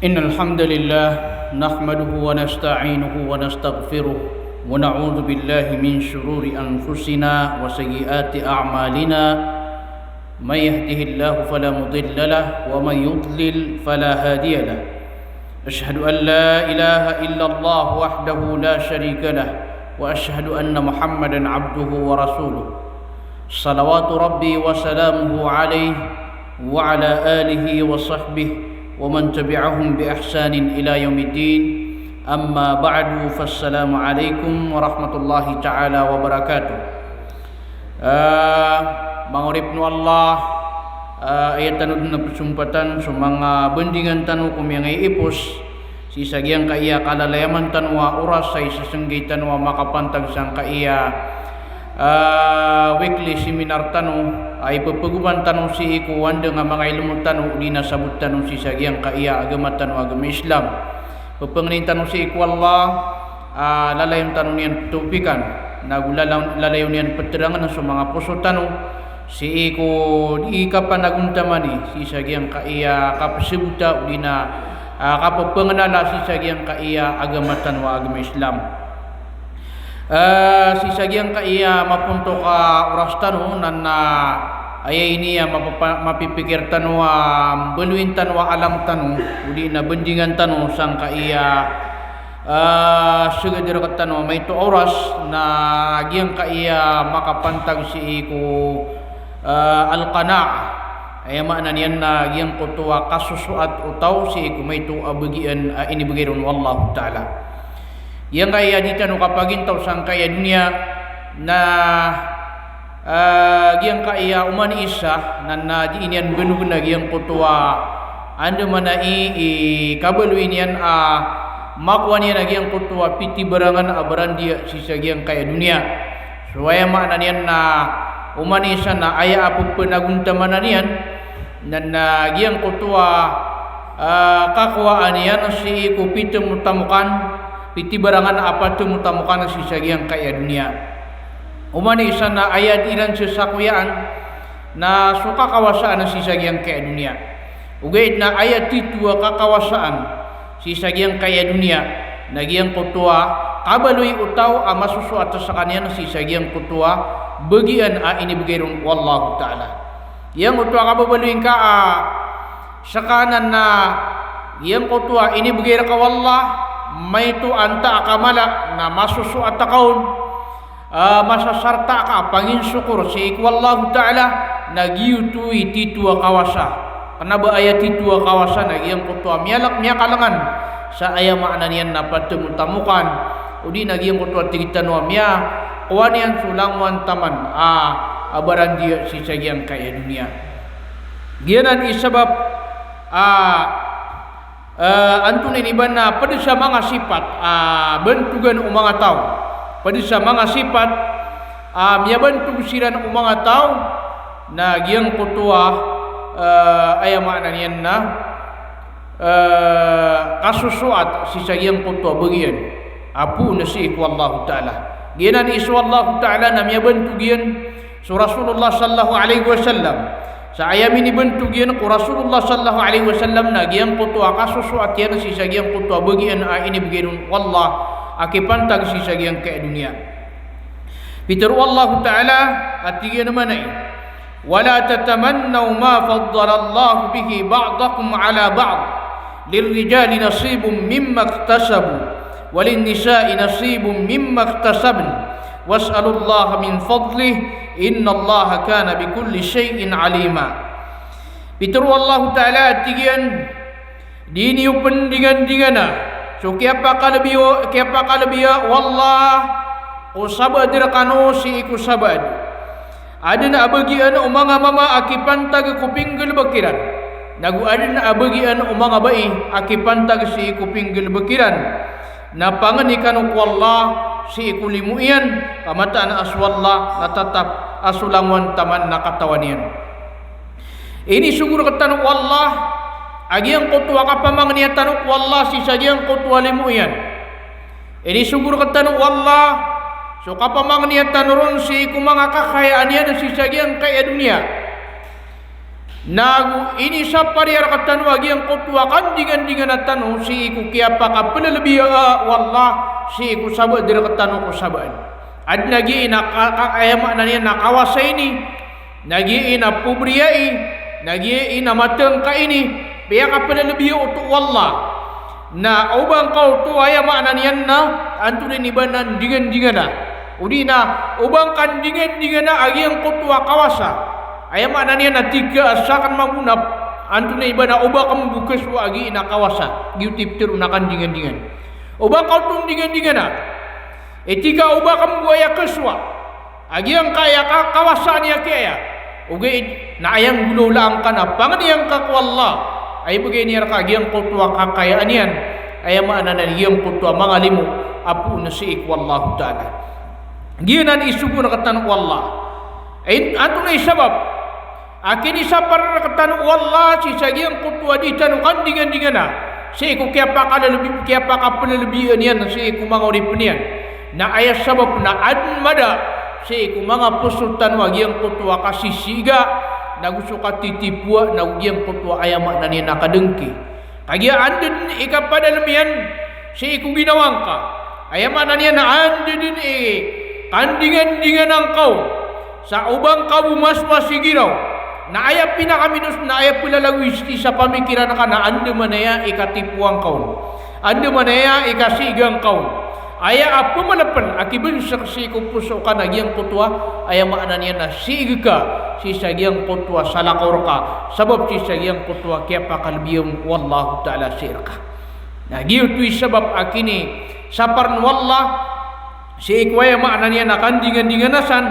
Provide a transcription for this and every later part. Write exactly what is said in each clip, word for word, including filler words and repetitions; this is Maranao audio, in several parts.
إن الحمد لله نحمده ونستعينه ونستغفره ونعوذ بالله من شرور أنفسنا وسيئات أعمالنا. من يهده الله فلا مضل له ومن يضلل فلا هادي له. أشهد أن لا إله إلا الله وحده لا شريك له وأشهد أن محمدا عبده ورسوله. صلوات ربي وسلامه عليه وعلى آله وصحبه ومن تبعهم بإحسان إلى يوم الدين. أما بعد، فالسلام عليكم ورحمة الله تعالى وبركاته. Ah, manga oripn o Allah, ah, aya tano dn a psompatan so manga bandingan tano ko miyangaiipos sii sa giyangkaya kalalayaman tano a oras sa isasnggay tano a makapantag sangkaya, ah, weekly seminar tano a ipphgoman tano sii ko andang a manga ilmo tano odi na sabot tano sii sa giyangkaya agama tano a agama Islam. Pphangningn tano sii ko Allah, ah, lalayon tano niyan ptawpikan, nago lala-, lalayon iyan ptrangn so manga poso tano sii ko di kapanagontaman i sii sa giyangkaya kapsbota odi na, ah, kapphangnala sii sa giyangkaya agama tano a agama Islam. Ah, sii sa giyangkaya mapontok a oras tano, na, na aya ini a mapapa-, mapipikir tano a mbaloyin tano a alang tano odi na bandingan tano sangkaya, ah, sgad rktano a maito a oras, na giyangkaya makapantag sii ko, ah, al-qana'ah. Aya maana niyan na giyangkoto a kasosoat o taw sii ko maito a bagian a inibgay ron o Allahu Ta'ala. Giyangkaya di tano kapagintaw sangkaya doniya na, ah, giyangkaya oman i isa na, na di niyan bnog na giyangkoto a andamanaya i, i kabaloy niyan a makowa niyan a giyangkoto a pitibarangan a barandiya sii sa giyangkaya doniya. So aya maana niyan na oman i isa na aya a pphanagontamanan iyan na, na giyangkoto a, ah, kakowaan iyan sii ko pitamotamokan, pitibarangan a patamotamokan sii sa giyangkaya doniya. Oman i isa na aya di iran sasakoyaan na so kakawasaan sii sa giyangkaya doniya. Ogaid na aya titho a kakawasaan sii sa giyangkaya doniya na giyangkoto a kabaloy o taw a masosoat skaniyan sii sa giyangkoto a bagian a inibgay ron o Allahu Ta'ala. Giyangkoto a kababaloy ngka a skaniyan na giyangkoto a inibgay rka o Allah, maito antaa ka mala na masosoat ka on, ah, masasarta ka a panginsokor sii ko Allahu Ta'ala, na giyoto i titho a kawasa. Kna ba aya titho a kawasa na giyangkoto a miyalk-, miyakalngan sa aya maana niyan na patamotamokan, odi na giyangkoto a tig tano a miyakowa niyan so langowan taman a, a barandiya sii sa giyangkaya doniya. Giyanan i sabap a, ah, antonaa ini ba na pd sa manga sipat a bantogan o manga taw. Pd sa manga sipat a miyabantog siran o manga taw na giyangkoto a, ah, aya maana niyan na, ah, kasosoat sii sa giyangkoto a bagian a poon sii ko Allahu Ta'ala. Giyanan i so Allahu Ta'ala na miyabantog iyan so Rasulullah sallallahu alaihi wasallam. Sa aya minibantog iyan ko Rasulullah sallallahu alaihi wasallam na giyangkoto a kasosoat iyan sii sa giyangkoto a bagian a inibgay ron o Allah a kipantag sii sa giyangkaya doniya. Pitharo o Allahu Ta'ala a tig iyan a maana i, "Wa la tatamannaw ma faddala Allahu bihi ba'dakum ala ba'd." للرجال نصيب مما اكتسبوا وللنساء نصيب مما اكتسبن واسألوا الله من فضله إن الله كان بكل شيء عليما. Pitharo o Allahu Ta'ala a tig iyan, di niyo pndingandingana so kiyapakalbiyo, kiyapakalbiya o Allah ko sabaad rkano sii ko sabaad. Adn a bagian o manga mama a kipantag ko pinggalbk iran, nago adn a bagian o manga bai a kipantag sii ko pinggalbk iran. Na pangni kano ko Allah sii ko limo iyan, ka mataan a so Allah na tatap a so langowan taman na katawan iyan. Inisogo rktano o Allah a giyangkoto a kapamangnia tano ko Allah sii sa giyangkoto a limo iyan. Inisogo rktano o Allah so kapamangnia tano ron sii ko manga kakayaan iyan sii sa giyangkaya doniya. Nago inisapar iyan rktano a giyangkoto a kandingandingana tano sii ko kiyapakapelelebiya o Allah sii ko sabaad rktano ko sabaan. Adn a giya i na ka, ka, aya maana niyan na kawasa ini, na giya i na pobriya i, na giya i na matengka ini, piyakapelelebiya oto o Allah. Na o ba ngka oto, aya maana niyan na antonaa i ba na ndingandingana, odi na o ba ngka ndingandingana a giyangkoto a kawasa. Aya maana niyan na tig ka a sakn mambo na antonaa i ba na o ba kmbo kasowa a giya i na kawasa, giyoto i ptharoon a kandingandingan. O ba ngka oto ndingandingana, i tig ka o ba kmbo aya kasowa a giyangkaya ka, kawasaan iyan ki aya. Ogaid na aya nggolawlaan ka na pangniyan ka ko Allah a ibgay niyan rka a giyangkoto a kakayaan iyan, aya maana na giyangkoto a manga limo a poon sii ko Allahu Ta'ala. Giyanan i sogo rktano o Allah. Ay, antonaa i sabap a kinisapar rktano o Allah sii sa giyangkoto a di tano kandingandingana sii ko kiyapakalelebi, kiyapakapelelebiya niyan sii ko manga oripn iyan? Na aya sabap na adn mada sii ko manga poso tano a giyangkoto a kasisiga, nago so katitipowa, nago giyangkoto a aya maana niyan na kadengki. Kagiya anda dn i kapadalm iyan sii ko ginawa ngka, aya maana niyan na anda dn i kandingandingana ngka on, sa o ba ngka bo masowa sii giraw, na aya pinakaminos na aya pelalagoy sii sa pamikiran ka na andamanaya i katipowa ngka on, andamanaya i kasiga ngka on. Aya a pmlpl a kibnsek sii ko poso ka na giyangkoto a, aya maana niyan na siig ka sii sa giyangkoto a salakaw rka, sabap sii sa giyangkoto a kiyapakalbiya o Allahu Ta'ala sii rka. Na giyoto i sabap a kinisaparn o Allah sii ko, aya maana niyan na kandingandingana san,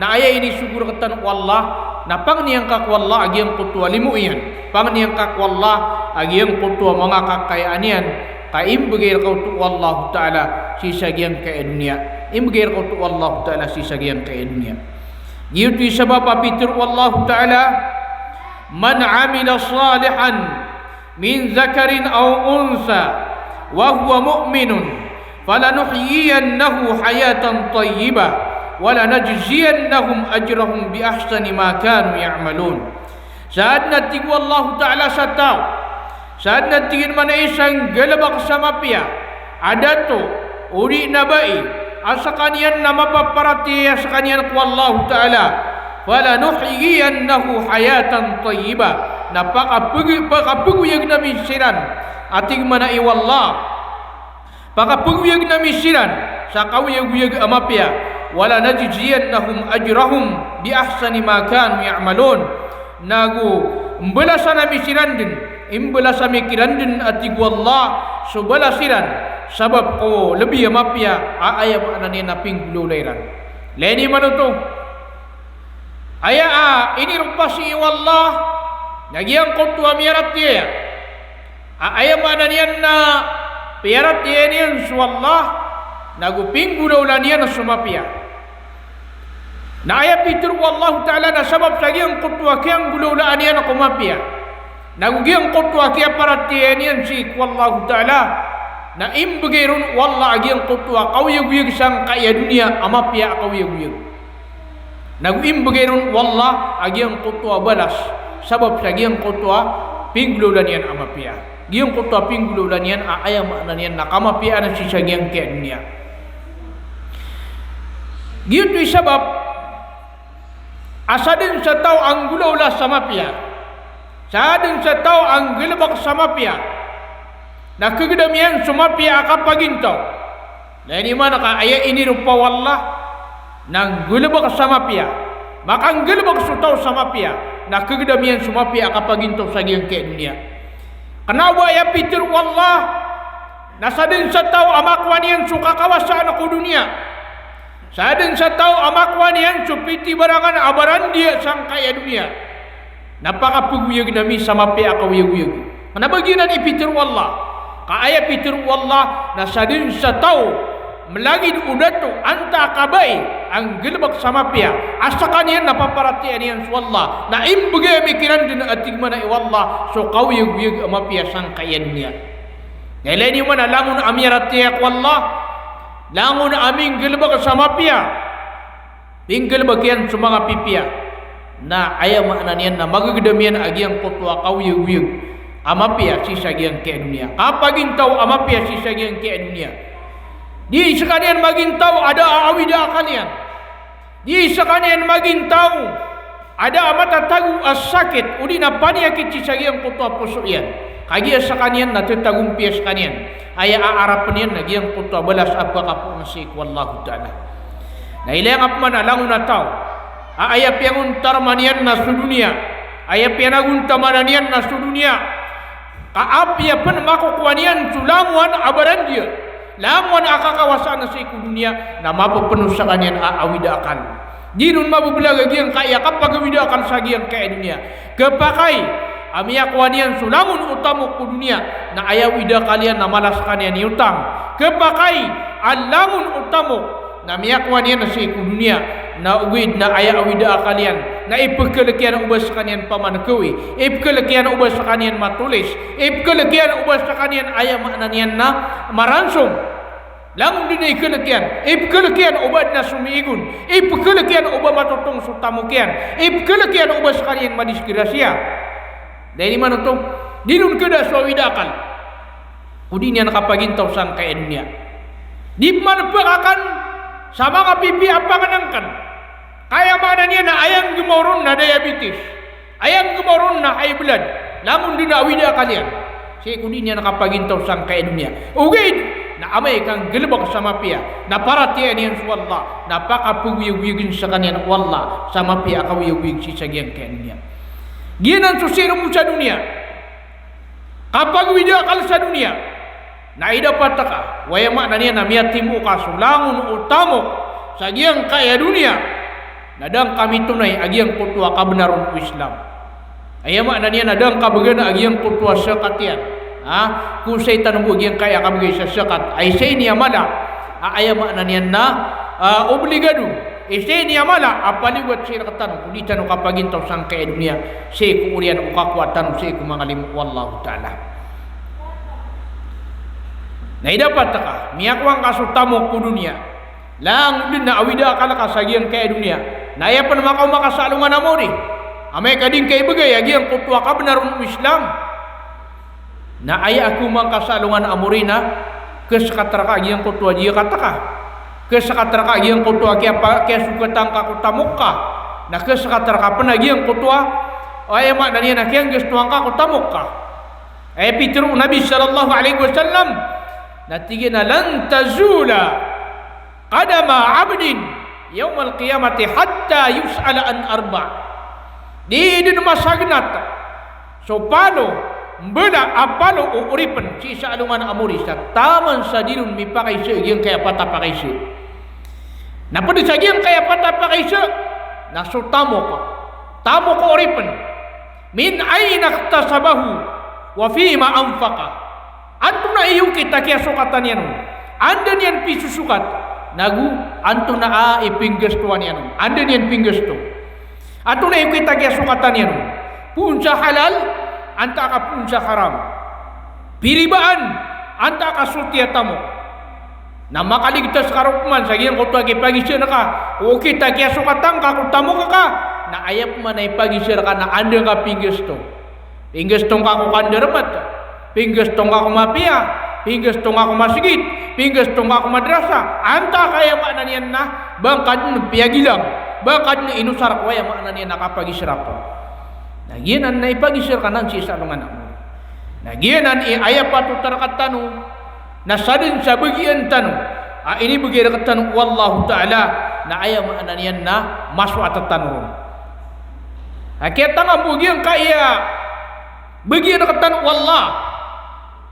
na aya inisogo rktano o Allah, na pangniyan ka ko Allah a giyangkoto a limo iyan, pangniyan ka ko Allah a giyangkoto a manga kakayaan iyan, ka imbgay rka oto o Allahu Ta'ala sii sa giyangkaya doniya. Imbgay rka oto o Allahu Ta'ala sii sa giyangkaya doniya. Giyoto i sabap a pitharo o Allahu Ta'ala, "Man amila salihan min dhakarin aw untha wa huwa mu'minun falanuhyiyannahu hayatan tayyibah wa lanajziyannahum ajrahum bi ahsani ma kanu ya'malun." Sadn a tig o Allahu Ta'ala sa taw, sadn a tig iyan man a isa a nggalbk sa mapiya a dato odi na bai a skaniyan na mapaparatiyaya skaniyan ko Allahu Ta'ala, falanuhyiyannahu hayatan tayyibah, na pakapg-, pakapgoyagn ami siran, a tig man a i wallah. Pakapgoyagn ami siran sa kaoyagoyag a mapiya, wa lanajziyannahum ajrahum bi ahsani ma kanu ya'malun. Nago mbalasan ami siran dn, imbalas ami kiran dn a tig o Allah so balas iran, sabap ko lbi a mapiya a aya maana niyan na pinggolawla iran. Lagid iman oto. Aya a iniropa sii o Allah na giyangkoto a miyaratiyaya a aya maana niyan na piyaratiyaya niyan so Allah, nago pinggolawla niyan so mapiya. Na aya pitharo o Allahu Ta'ala na sabap sa giyangkoto a kiyanggolawlaan iyan ko mapiya, nago giyangkoto a kiyaparatiyaya niyan sii ko Allahu Ta'ala, na imbgay ron o Allah a giyangkoto a kaoyagoyag sangkaya doniya a mapiya a kaoyagoyag. Nago imbgay ron o Allah a giyangkoto a balas, sabap sa giyangkoto a pinggolawla niyan a mapiya. Giyangkoto a pinggolawla niyan a aya maana niyan na kamapiyaan sii sa giyangkaya doniya. Giyoto i sabap a sadn sa taw a nggolawla sa mapiya, sadn sa taw a nggalbk sa mapiya, na kagdam iyan so mapiya a kapagintaw. Na ini maana ka aya iniropa o Allah na nggalbk sa mapiya. Makanggalbk so taw sa mapiya, na kagdam iyan so mapiya a kapagintaw sa giyangkaya doniya. Kna o ba aya pitharo o Allah na sadn sa taw a makowa niyan so kakawasaan ko doniya, sadn sa taw a makowa niyan so pitibarangan a barandiya sangkaya doniya, na pakapgoyagn ami sa mapiya a kaoyagoyag. Kna ba giyanan i pitharo o Allah. Ka aya pitharo o Allah na sadn sa taw, mlagid o dato antaa ka bai a nggalbk sa mapiya a skaniyan na paparatiyayaan iyan so Allah, na imbgay ami kiran dn a tig man a i wallah so kaoyagoyag a mapiya sangkaya doniya. Na ilay niyo man a langon a miyaratiyaya ko Allah, langon a minggalbk sa mapiya, pinggalbk iyan so manga pipiya. Na aya maana niyan na magagdam iyan a giyangkoto a kaoyagoyag a mapiya sii sa giyangkai a doniya. Kapagintaw a mapiya sii sa giyangkai a doniya. Di sekaniyan magintaw a da a awid a akal iyan. Di sekaniyan magintaw a da a matatago a sakit odi na paniyakit sii sa giyangkoto a poso iyan. Kagiya sekaniyan na tetagompiya sekaniyan. Aya aarapen iyan na giyangkoto a balas a pakapoon sii ko Allahu Ta'ala. Na ilaya nga pman a langon a taw a aya piyangontarama niyan na so doniya, aya piyanagontamanan iyan na so doniya. Ka apiya pen makokowa niyan so langowan a barandiya, langowan a kakawasaan sii ko doniya, na mapepeno sekaniyan a awid a akal. Di ron mabebelag a giyangkai a kapagawid a akal sa giyangkai a doniya. Kepakay a miyakowa niyan so langon o tamok ko doniya, na aya awid a akal iyan na mala sekaniyan i otang. Kepakay a langon o tamok na miyakowa niyan sii ko doniya, na ogaid na aya awid a akal iyan na ipekelek iyan o ba sekaniyan pamanekawi, ipekelek iyan o ba sekaniyan matolis, ipekelek iyan o ba sekaniyan aya maana niyan na maransom. Langon den a ikelek iyan, ipekelek iyan o ba aden a somiigon, ipekelek iyan o ba matotong so tamok iyan, ipekelek iyan o ba sekaniyan madisgrasiya. Dai niman oto, di ron keda so awid a akal. Odi niyan kapagintaw sangkai a doniya. Di pman pekakan sa manga pipiya a pangenengken. Ka aya maana niyan na aya nggemaw ron na diabetes. Aya nggemaw ron na high blood. Langon den a awid a akal iyan. Sii ko di niyan kapagintaw sangkai a doniya. Ogaid na amay ka nggalebek sa mapiya na paratiyayaan iyan so Allah, na pakapagoyagoyagen sekaniyan o Allah sa mapiya a kaoyagoyag sii sa giyangkai a doniya. Giyanan so sii ron bo sa doniya. Kapagawid a akal sa doniya, na idapat ka, aya maana niyan na miyatimo ka so langon o tamok sa giyangkai a doniya, na da ngka mitonay a giyangkoto a kabenar on o Islam. Aya maana niyan na da ngka begana a giyangkoto a zakat iyan. Ha? Ko saitan bo a giyangkai a kabegay sa zakat, ay isa ini a mala a aya maana niyan na, ah, obligado. Isa ini a mala a paliyogat sii rektano ko di tano kapagintaw sangkai a doniya, sii ko oriyan o kakowa tano sii ko manga limo o Allahu Ta'ala. Na idapat ka, miyakowa ngka so tamok ko doniya, langon den a awid a akal ka sa giyangkai a doniya, na aya pen makaoma ka sa alongan a mori, amay ka di ngka ibegay a giyangkoto a kabenar on o Islam. Na aya a kooma ngka sa alongan a mori na kesekat reka a giyangkoto a diyakat ka. Kesekat reka a giyangkoto a kiyapa-, kiyasokatan ka ko tamok ka. Na kesekat reka pen a giyangkoto a, aya maana niyan na kiyanggastoan ka ko tamok ka. Aya pitharo o Nabi sallallahu alaihi wasallam, na tig iyan a, "Lan tazula qadama abdin yawmal qiyamati hatta yus'ala an arba'." Di den masagnat so palo, mbala a palo o oripen sii sa alongan a mori sa taman sa di ron mipakaiza a giyangkai a pat a pakaiza. Na ped sa giyangkai a pat a pakaiza na so tamok, tamok o oripen. Min aina iktasabahu wa fima anfaqa. Antonaa i okit a kiyasokatan iyan on? Anda niyan pisosokat? Nago antonaa i pinggastoan iyan on? Anda niyan pinggasto? Antonaa i okit a kiyasokatan iyan on? Poon sa halal, antaa ka poon sa haram? Piribaan, antaa ka sotiya tamok? Na makaligtas ka ron pman sa giyangkoto a kipagizaan ka, okit a kiyasokatan ka ko tamok ka, na aya pman a ipagizaan ka na anda ngka pinggasto. Pinggasto ngka ko kandarmat, pinggasto ngka ko mapiya, pinggasto ngka ko masgit, pinggasto ngka ko madrasa, antaa ka aya maana niyan na ba ngka den piyagilang, ba ngka den inosar ko aya maana niyan na kapagizaan ka. Na giyanan na ipagizaan ka nan sii sa alongan a mori. Na giyanan i aya patot a rektano, na sadn sa bagian tano a inibgay rektano o Allahu Ta'ala, na aya maana niyan na masoat tano ron. A kiyatangam bo giyangkaya bagian rektano o Allah,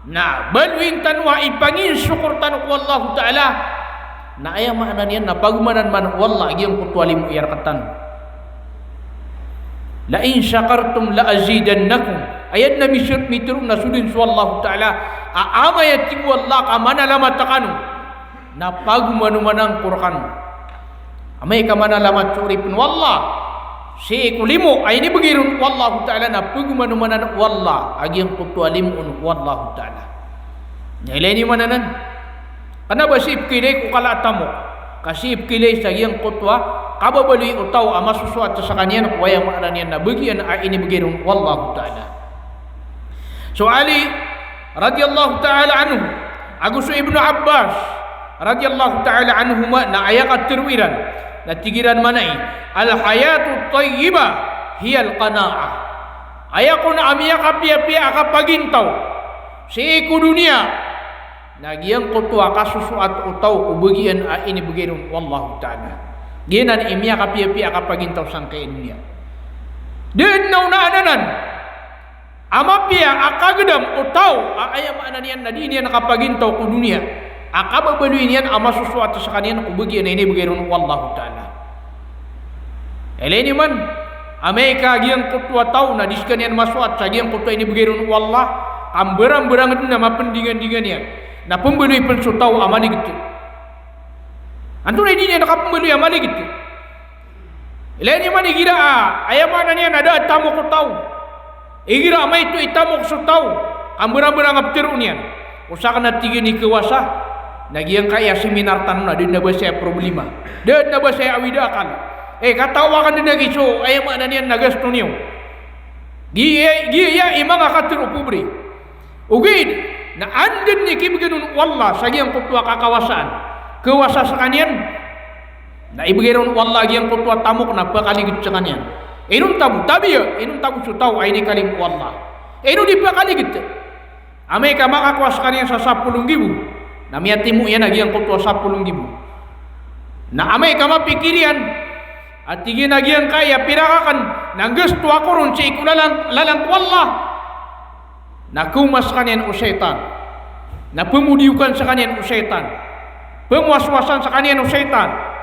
na baloyin tano a ipanginsokor tano ko Allahu Ta'ala, na aya maana niyan na pagomanan man o Allah giyangkoto a limo iyan rektano. "La in shakartum la azidannakum." Aya den a mitharo na so den so Allahu Ta'ala a amay a tig o Allah ka manalamat kano, na pagomanomanan ko rekano. Amay ka manalamat so oripen o Allah sii ko limo a inibgay ron o Allahu Ta'ala, na pagomanomanan o Allah a giyangkoto a limo on o Allahu Ta'ala. Na ilay niyo man anan. Kena ba sii pkhailay ko kala a tamok, ka sii pkhailay sa giyangkoto a kababaloy o taw a masosoat skaniyan ko aya maana niyan na bagian a inibgay ron o Allahu Ta'ala. So Ali radhiyallahu ta'ala anhu, ago so Ibnu Abbas radhiyallahu ta'ala anhuma na aya katharo iran, na tig iran manay, "Al-hayatu tayyibah hiyal qana'ah." Aya kon a miyakapiyapiya a kapagintaw sii ko doniya, na giyangkoto a kasosoat o taw ko bagian a inibgay ron o Allahu Ta'ala. Giyanan i miyakapiyapiya a kapagintaw sangkai a doniya. Da dn a onaan anan a mapiya a kagdam o taw a aya maana niyan na di niyan kapagintaw ko doniya a kababaloy niyan a masosoat skaniyan ko bagian a inibgay ron o Allahu Ta'ala. Ilay niyo man, amay ka giyangkoto a taw na di skaniyan masoat sa giyangkoto a inibgay ron o Allah, kambarangbarang dn a mapndingandingan iyan na pmbaloy pn so taw a maligto. Antonaa i di niyan kapmbaloy a maligto? Ilay niyo man igira a aya maana niyan na da a tamok o taw. Igira a maito i tamok so taw, kambarangbarang a ptharoon iyan. O sakn a tig iyan i kawasa, na giyangkai a seminar tano na da dn a ba saya problema. Da dn a ba saya awid a akal. Eh, kataw akn dn a giya so aya maana niyan na gasto niyo. Giya, giya i manga katharo o pobre. Ogaid na anda dn i kibgan on o Allah sa giyangkoto a kakawasaan, kawasa skaniyan, na ibgay ron o Allah giyangkoto a tamok na pkaligt skaniyan. Inonta bo, tabiya, inonta bo so taw a inikalimo o Allah. Ino di pkaligt? Amay ka makakowa skaniyan sa sapolo nggibo, na miyatimo iyan a giyangkoto a sapolo nggibo. Na amay ka mapikir iyan a tig iyan a giyangkai a pirak akn na nggasto ako ron sii ko lalan, lalan ko Allah, na kawma skaniyan o shaytan, na pmodiyokan skaniyan o shaytan, pmwaswasan skaniyan o shaytan.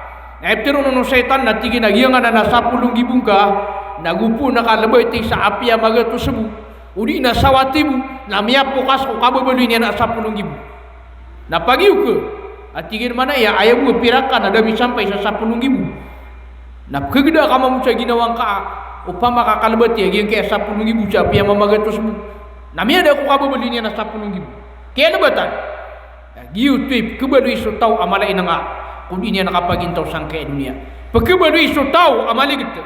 Na iptharoon on o shaytan na tig iyan a giyanan a sapolo nggibo ngka, na go pn ka lbati sa apiya magatos bo, odi na sawati bo, na miyapokas ko kababaloy niyan a sapolo nggibo. Na pagiyo ka, a tig iyan manay a aya bo a pirak ka na da misampay sa sapolo nggibo. Na pkhagda ka mambo sa ginawa ngka, opama ka kalbati a giyangkai a sapolo nggibo sa apiya mamagatos bo, na miyada ko kababaloy niyan a sapolo nggibo. Kiyalbatan. Na giyoto i pkhabaloy so taw a mala i nanga ko di niyan kapagintaw sangkai a doniya. Pkhabaloy so taw a maligto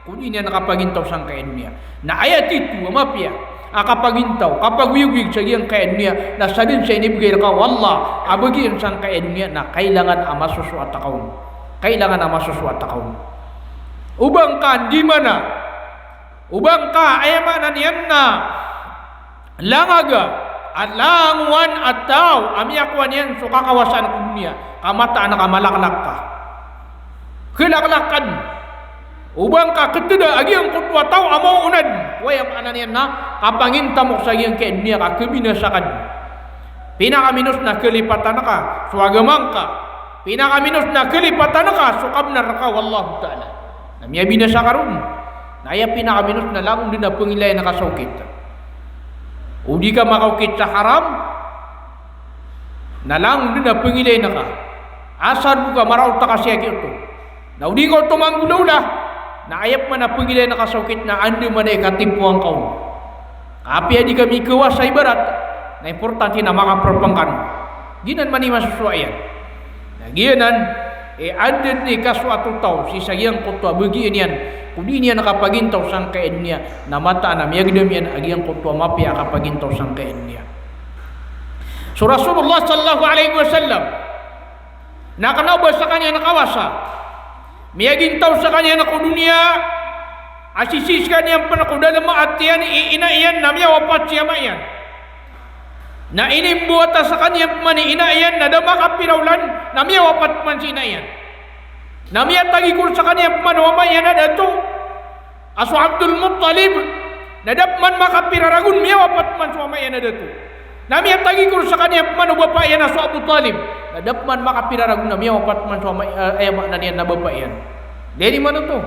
ko di niyan kapagintaw sangkai a doniya. Na aya tito a mapiya a kapagintaw, kapagoyagoyag sa giyangkai a doniya, na sadn sa inibgay rka o Allah a bagian sangkai a doniya, na kailangan a masosoat ka on. Kailangan a masosoat ka on. O ba ngka ndimana, o ba ngka, aya maana niyan na langaga a langowan a taw a miyakowa niyan so kakawasaan ko doniya, ka mataan ka malaklak ka. Khlaklak ka dn. O ba ngka khathda a giyangkoto a taw a maoona dn ko aya maana niyan na kapangintamok sa giyangkai a doniya ka khabinasa ka dn. Pinakaminos na khalipatan ka so agama ngka. Pinakaminos na khalipatan ka so kabnar ka o Allahu Ta'ala. Na miyabinasa ka ron. Na aya pinakaminos na langon dn a pngilayn ka sa okit. O di ka makaokit sa haram, na langon dn a pngilayn ka. Asar bo ka maraot ka sii a giyoto. Na o di ka oto manggolawla, na aya pman a pngilayn ka sa okit na andamanaya i katipoan ka on. Apiya di ka mikawasa ibarat, na importante na makaprpang kano. Giyanan man i masosoat iyan. Na giyanan, eh, anda dn i kasoat o taw sii sa giyangkoto a bagian iyan ko di niyan kapagintaw sangkai a doniya, na mataan a miyagdam iyan a giyangkoto a mapiya a kapagintaw sangkai a doniya. So Rasulullah sallallahu alaihi wasallam, na kna o ba skaniyan kawasa, miyagintaw skaniyan ko doniya a sisii skaniyan pn ko dalm a ati iyan i ina iyan na miyawapat si ama iyan. Na inimbawata skaniyan pman i ina iyan na da makapira olan na miyawapat pman si ina iyan. Na miyatagikor skaniyan pman o ama iyan a dato a so Abdul Muttalib, na da pman makapira ragon, miyawapat pman so ama iyan a dato. Na miyatagikor skaniyan pman o bapa iyan a so Abu Talib, na da pman makapira ragon na miyawapat pman so ama, eh, aya maana niyan na bapa iyan. Dn i maana oto.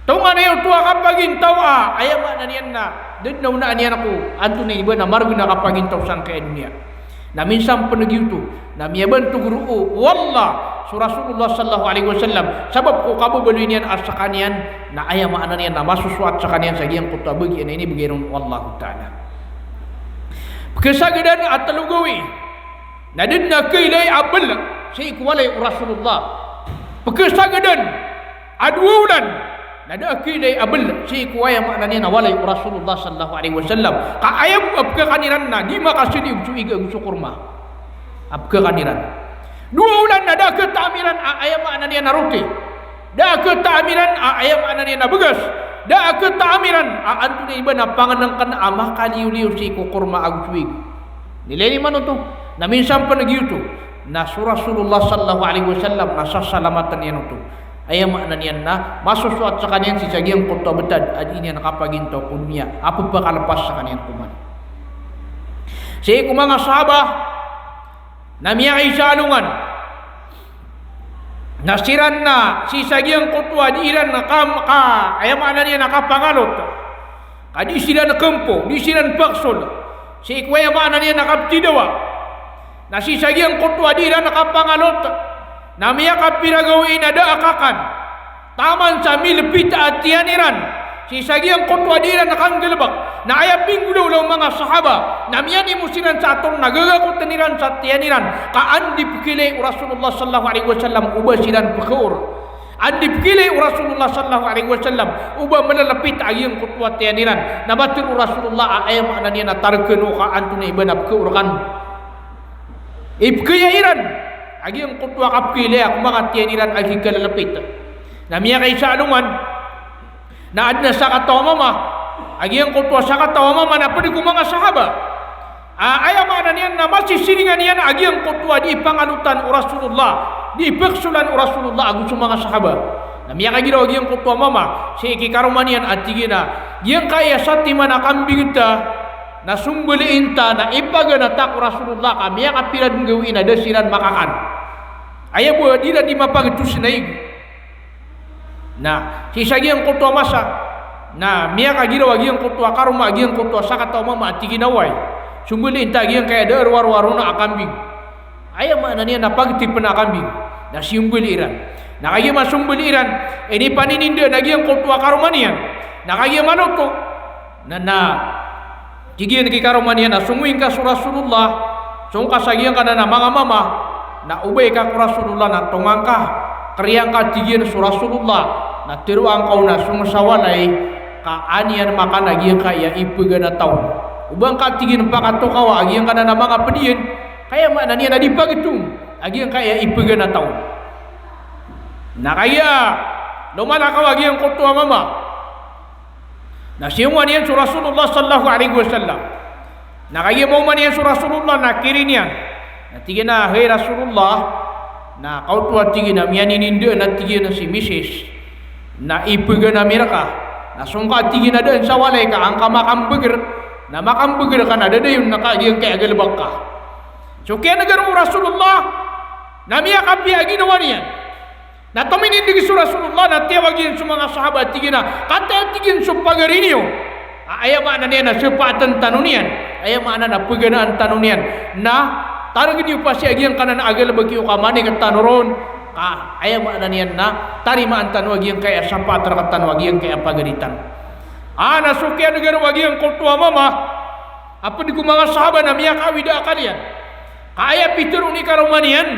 Tonganay oto a kapagintaw a aya maana niyan na da dn a onaan iyan ko antonaa i ba na margn a kapagintaw sangkai a doniya. Na minsan pn giyoto na miyabantog roo o Allah so Rasulullah sallallahu alaihi wasallam, sabap ko kababaloy niyan a skaniyan na aya maana niyan na masosoat skaniyan sa giyangkoto a bagian a inibgay ron o Allahu Ta'ala. Pkhasagadan a tlo gawii na da dn a kailay a bl sii ko walay o Rasulullah. Pkhasagadan A dowa olan na da a kailay a bel sii ko aya maana niyan na walay o Rasulullah sallallahu alaihi wasallam. Ka aya bo a pkakan iran na di makasaliog so ig ago so korma a pkakan iran. Dowa olan na da a kataam iran a aya maana niyan na roti. Da a kataam iran a aya maana niyan na bagas. Da a kataam iran a antonaa i ba na pangnngkn a makaliyoliyo sii ko korma ago so ig. Ilay niyo man oto, na minsan pn giyoto na so Rasulullah sallallahu alaihi wasallam na sasalamatan iyan oto. Aya maana niyan na masosoat skaniyan sii sa giyangkoto a btad a dii niyan kapagintaw ko doniya a pphakalepas skaniyan ko mani. Sii ko manga sahaba na miyakaisa a alongan na siran na sii sa giyangkoto a dii iran ka, ka, aya maana niyan na kapangalot, ka dii siran kmpo, dii siran paksol sii ko aya maana niyan na kaptidawa. Na sii sa giyangkoto a dii iran kapangalot na miyakapira gawii na da a kakan taman sa milpit a tiyan iran sii sa giyangkoto a dii iran kanggalbk. Na aya pinggolawla o manga sahaba na miyanimo siran sa ator na gagakotn iran sa tiyan iran, ka an di pkailay o Rasulullah sallallahu alaihi wasallam o ba siran pkaor. An di pkailay o Rasulullah sallallahu alaihi wasallam o ba mllpit a giyangkoto a tiyan iran. Na matero o Rasulullah a aya maana niyan na targ kano ka antonaa i ba na pkaor kano. Ipkaya iran a giyangkoto a kapkailaya ko manga tiyan iran a gikalllpit. Na miyakaisa a alongan na adn a sakataw a mama, a giyangkoto a sakataw a mama na pd ko manga sahaba a aya maana niyan na masisiringan iyan a giyangkoto a dii pangalotan o Rasulullah, dii paksolan o Rasulullah ago so manga sahaba. Na miyakagiraw a giyangkoto a mama sii ki karoma niyan a tig iyan a giyangkaya satiman a kambing ta na sombalin ta na ipaganata ko Rasulullah ka miyakapira dn gawii na da siran makakan. Aya bo a dii iran dii mapagtos na ig. Na sii sa giyangkoto a masa na miyakagiraw a giyangkoto a karoma a giyangkoto a sakataw a mama a tig iyan a oway, sombalin ta a giyangkaya da a rowarowa ron a kambing. Aya maana niyan na pagtipn a kambing. Na siyombali iran. Na kagiya masombali iran, inipaninindaan a giyangkoto a karoma niyan. Na kagiya maloto na, na tig iyan ki karoma niyan a songowi ngka so Rasulullah, song ka sa giyangkanan a manga mama, na obay ka ko Rasulullah na tonga ngka, kariya ngka tig iyan so Rasulullah, na teroa ngka on a song sa walay ka an iyan makan a giyangkaya ipaganata on. O ba ngka tig iyan pakatokawa a giyangkanan a manga pd iyan, ka aya maana niyan na di pagtong a giyangkaya ipaganata on. Na kagiya lomalakaw a giyangkoto a mama, na siyongowan iyan so Rasulullah sallallahu alaihi wasallam. Na kagiya maoma niyan so Rasulullah na kirin iyan. Na tig iyan a, hay Rasulullah, na kaoto a tig iyan a miyanininda na tig iyan a si misis na ipagana mi rka. Na song ka tig iyan a daan sa walay ka an ka makambagr, na makambagr ka na dadayon na ka giyangkaya galbk ka. So kiyanega ron o Rasulullah na miyakapiya a ginawa niyan. Na tominindg so Rasulullah na tiyawag iyan so manga sahaba, tig iyan a, kataya tig iyan so pagari niyo a aya maana niyan na sapaatan tano niyan, aya maana na paganaan tano niyan, na targ niyo pasi a giyangkanan a galbk iyo ka manik tano ron, ka aya maana niyan na tarimaan tano a giyangkaya sapaat rktano a giyangkaya pagari tano. A na so kiyanega ron a giyangkoto a mama a pd ko manga sahaba na miyakaawid a akal iyan. Ka aya pitharo i karoma niyan,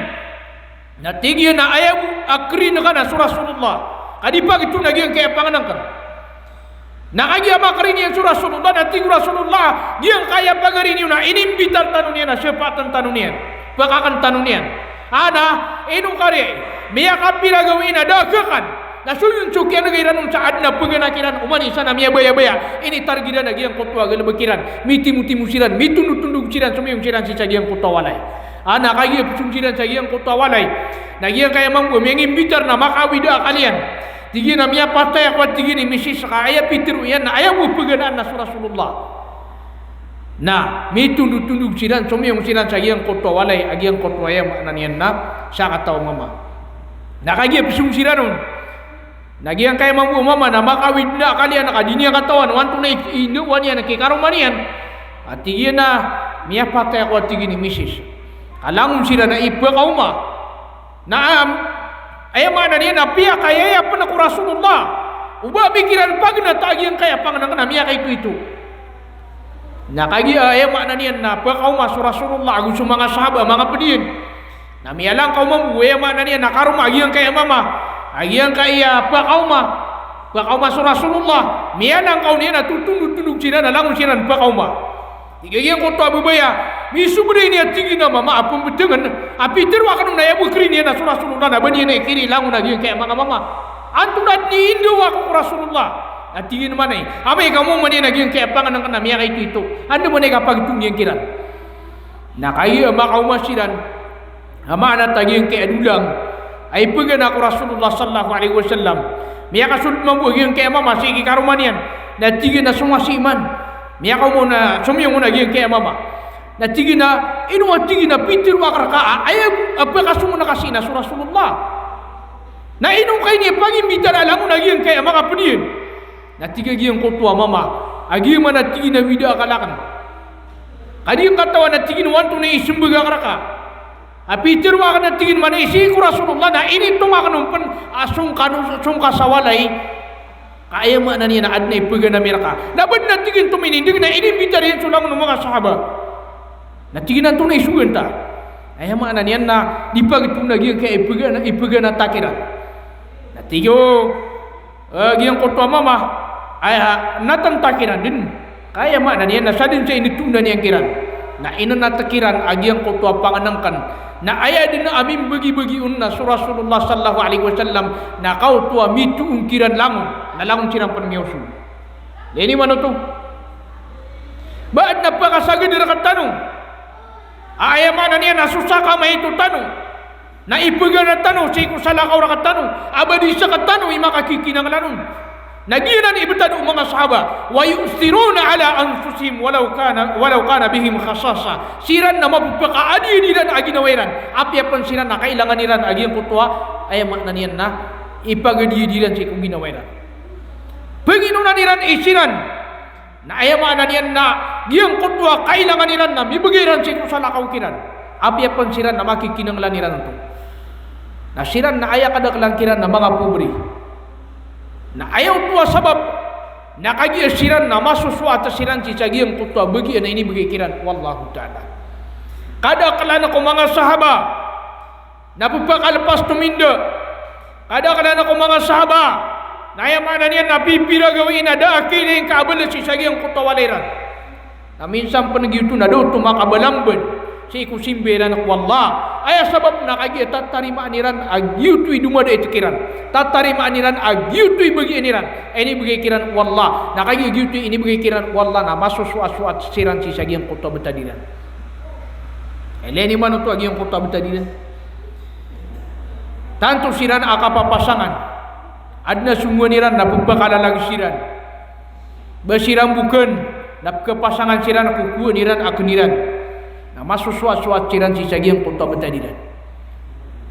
na tig iyan a aya bo a krin ka na so Rasulullah ka di pagtong a giyangkaya pangnngkn. Na kagiya makrin iyan so Rasulullah na tig o Rasulullah, giyangkaya pagari niyo na inimbitar tano niyan a sapaatan tano niyan, pakakn tano niyan. A na ino kari, miyakapira gawii na da a kakan. Na so iyan so kiyanega iran on sa adn a pagana kiran, oman i isa na miyabayabaya, initarg iran a giyangkoto a galbk iran, mitimotimo siran, mitondotondog siran, somiyong siran sii sa giyangkoto a walay. A na kagiya psong siran sa giyangkoto a walay, na giyangkaya mambo a miyangimbitar na makaawid a akal iyan. Tig iyan a miyapatay ako a tig iyan i misis ka aya pitharo iyan na aya bo a paganaan na so Rasulullah. Na mitondotondog siran, somiyong siran sa giyangkoto a walay a giyangkoto a aya maana niyan na sakataw a mama. Na kagiya psong siran on, na giyangkaya mambo a mama na makaawid a akal iyan ka di niyan katawan o antonaa i indaowan iyan ki karoma niyan. A tig iyan a miyapatay ako a tig iyan i misis. Ka langon siran a ipakaoma. Naam, aya maana niyan na piyakayaya pn ko Rasulullah o ba bi kiran paganata a giyangkaya pangnngkn a miyakaitoito. Na kagiya aya maana niyan na pakaoma so Rasulullah ago so manga sahaba a manga pd iyan. Na miyalangkaw mambo, aya maana niyan na karoma a giyangkaya mama a A giyangkaya pakaoma, pakaoma so Rasulullah, miyanangkaw niyan a totondotondog siran a langon siran pakaoma. Tig a giyangkoto a babay a misombray niyan, tig iyan a mama a pmbtngn, a pitharo akn on a aya bkri niyan a so Rasulullah na ba niyan a ikiri langon a giyangkaya manga mama. Antonaa dn i indawa ko ko Rasulullah? Na tig iyan a mama, amay ka moma niyan a giyangkaya pangnngkn a miyakaitoito, anda man i kapagtong iyan kiran. Na kagiya makaoma siran, a maana ta giyangkaya dolang a ipgana ko Rasulullah sallallahu alaihi wasallam. Miyakasold mambo a giyangkaya mama sii ki karoma niyan. Na tig iyan a somasi man. Miyakaoma on a somiyong on a giyangkaya mama. Na tig iyan a, ino a tig iyan a pitharo akn rka a aya a pkasong on ka sii na so Rasulullah. Na ino ka ini a pangimbitara langon a giyangkaya manga pd iyan. Na tig a giyangkoto a mama a giya man a tig iyan a wida akal akn. Ka di ngka katawan a tig iyan o antonaa i ismbag akn rka. A pitharo akn a tig iyan mambo sii ko Rasulullah na initong akn on pn a song ka, song ka sa walay. Ka aya maana niyan na adn a ipgana mi rka. Na ba dn a tig iyan tominindg na inimbitara iyan so langon o manga sahaba. Na tig iyan a antonaa i sogan ta? Aya maana niyan na di pagtoon a giyangkaya ipgana, ipgana ta kiran. Na tig o, eh, giyangkoto a mama, aya, na tanta kiran dn. Ka aya maana niyan na sadn sa initoon iyan kiran. Na inanat kiran a giyangkoto a pangnngkn. Na aya dn a mimbagibagi on na so Rasulullah sallallahu alaihi wasallam, na kaoto a mitoon kiran langon, na langon siran pn miyaosog. Lagid iman oto. Ba adn a pakasagad rktano a aya maana niyan na so sakamaito tano na ipgana tano sii ko salakaw rktano a ba di sktano i makakikinanglan on. Na giyanan i btad o manga sahaba, "Wa yu'thiruna ala anfusihim walaw kana, walaw kana bihim khasasa." Siran na mapphakaadiyadi iran a ginawa iran, apiya pn siran na kailangan iran a giyangkoto a, aya maana niyan na ipagadi iran sii ko ginawa iran. Pnginonan iran i siran. Na aya maana niyan na giyangkoto a kailangan iran na mibgay iran sii ko salakaw kiran. Apiya pn siran na makikinanglan iran oto. Na siran na aya kadaklan kiran na manga pobre. Na aya oto a sabap na kagiya siran na masosoat siran sii sa giyangkoto a bagian a inibgay kiran o Allahu Ta'ala. Kadaklan ko manga sahaba na pphakalepas tominda. Kadaklan ko manga sahaba na aya maana niyan na pipira gawii na da a kailangan ka a balas sii sa giyangkoto a walay iran. Na minsan pn giyoto na da oto makabalamban sii ko simba iran ko Allah. Aya sabap na kagiya tatarimaan iran a giyoto i domadait kiran. Tatarimaan iran a giyoto i bagian iran a inibgay kiran o Allah. Na kagiya giyoto i inibgay kiran o Allah na masosoatsoat siran sii sa giyangkoto a btad iran. Ilay niyo man oto a giyangkoto a btad iran. Tanto siran a kapapasangan. Adn a songowan iran na pphakalalag siran. Ba siran bo kn na pkhapasangan siran a kokowaan iran a kn iran. Na masosoatsoat siran sii sa giyangkoto a btad iran.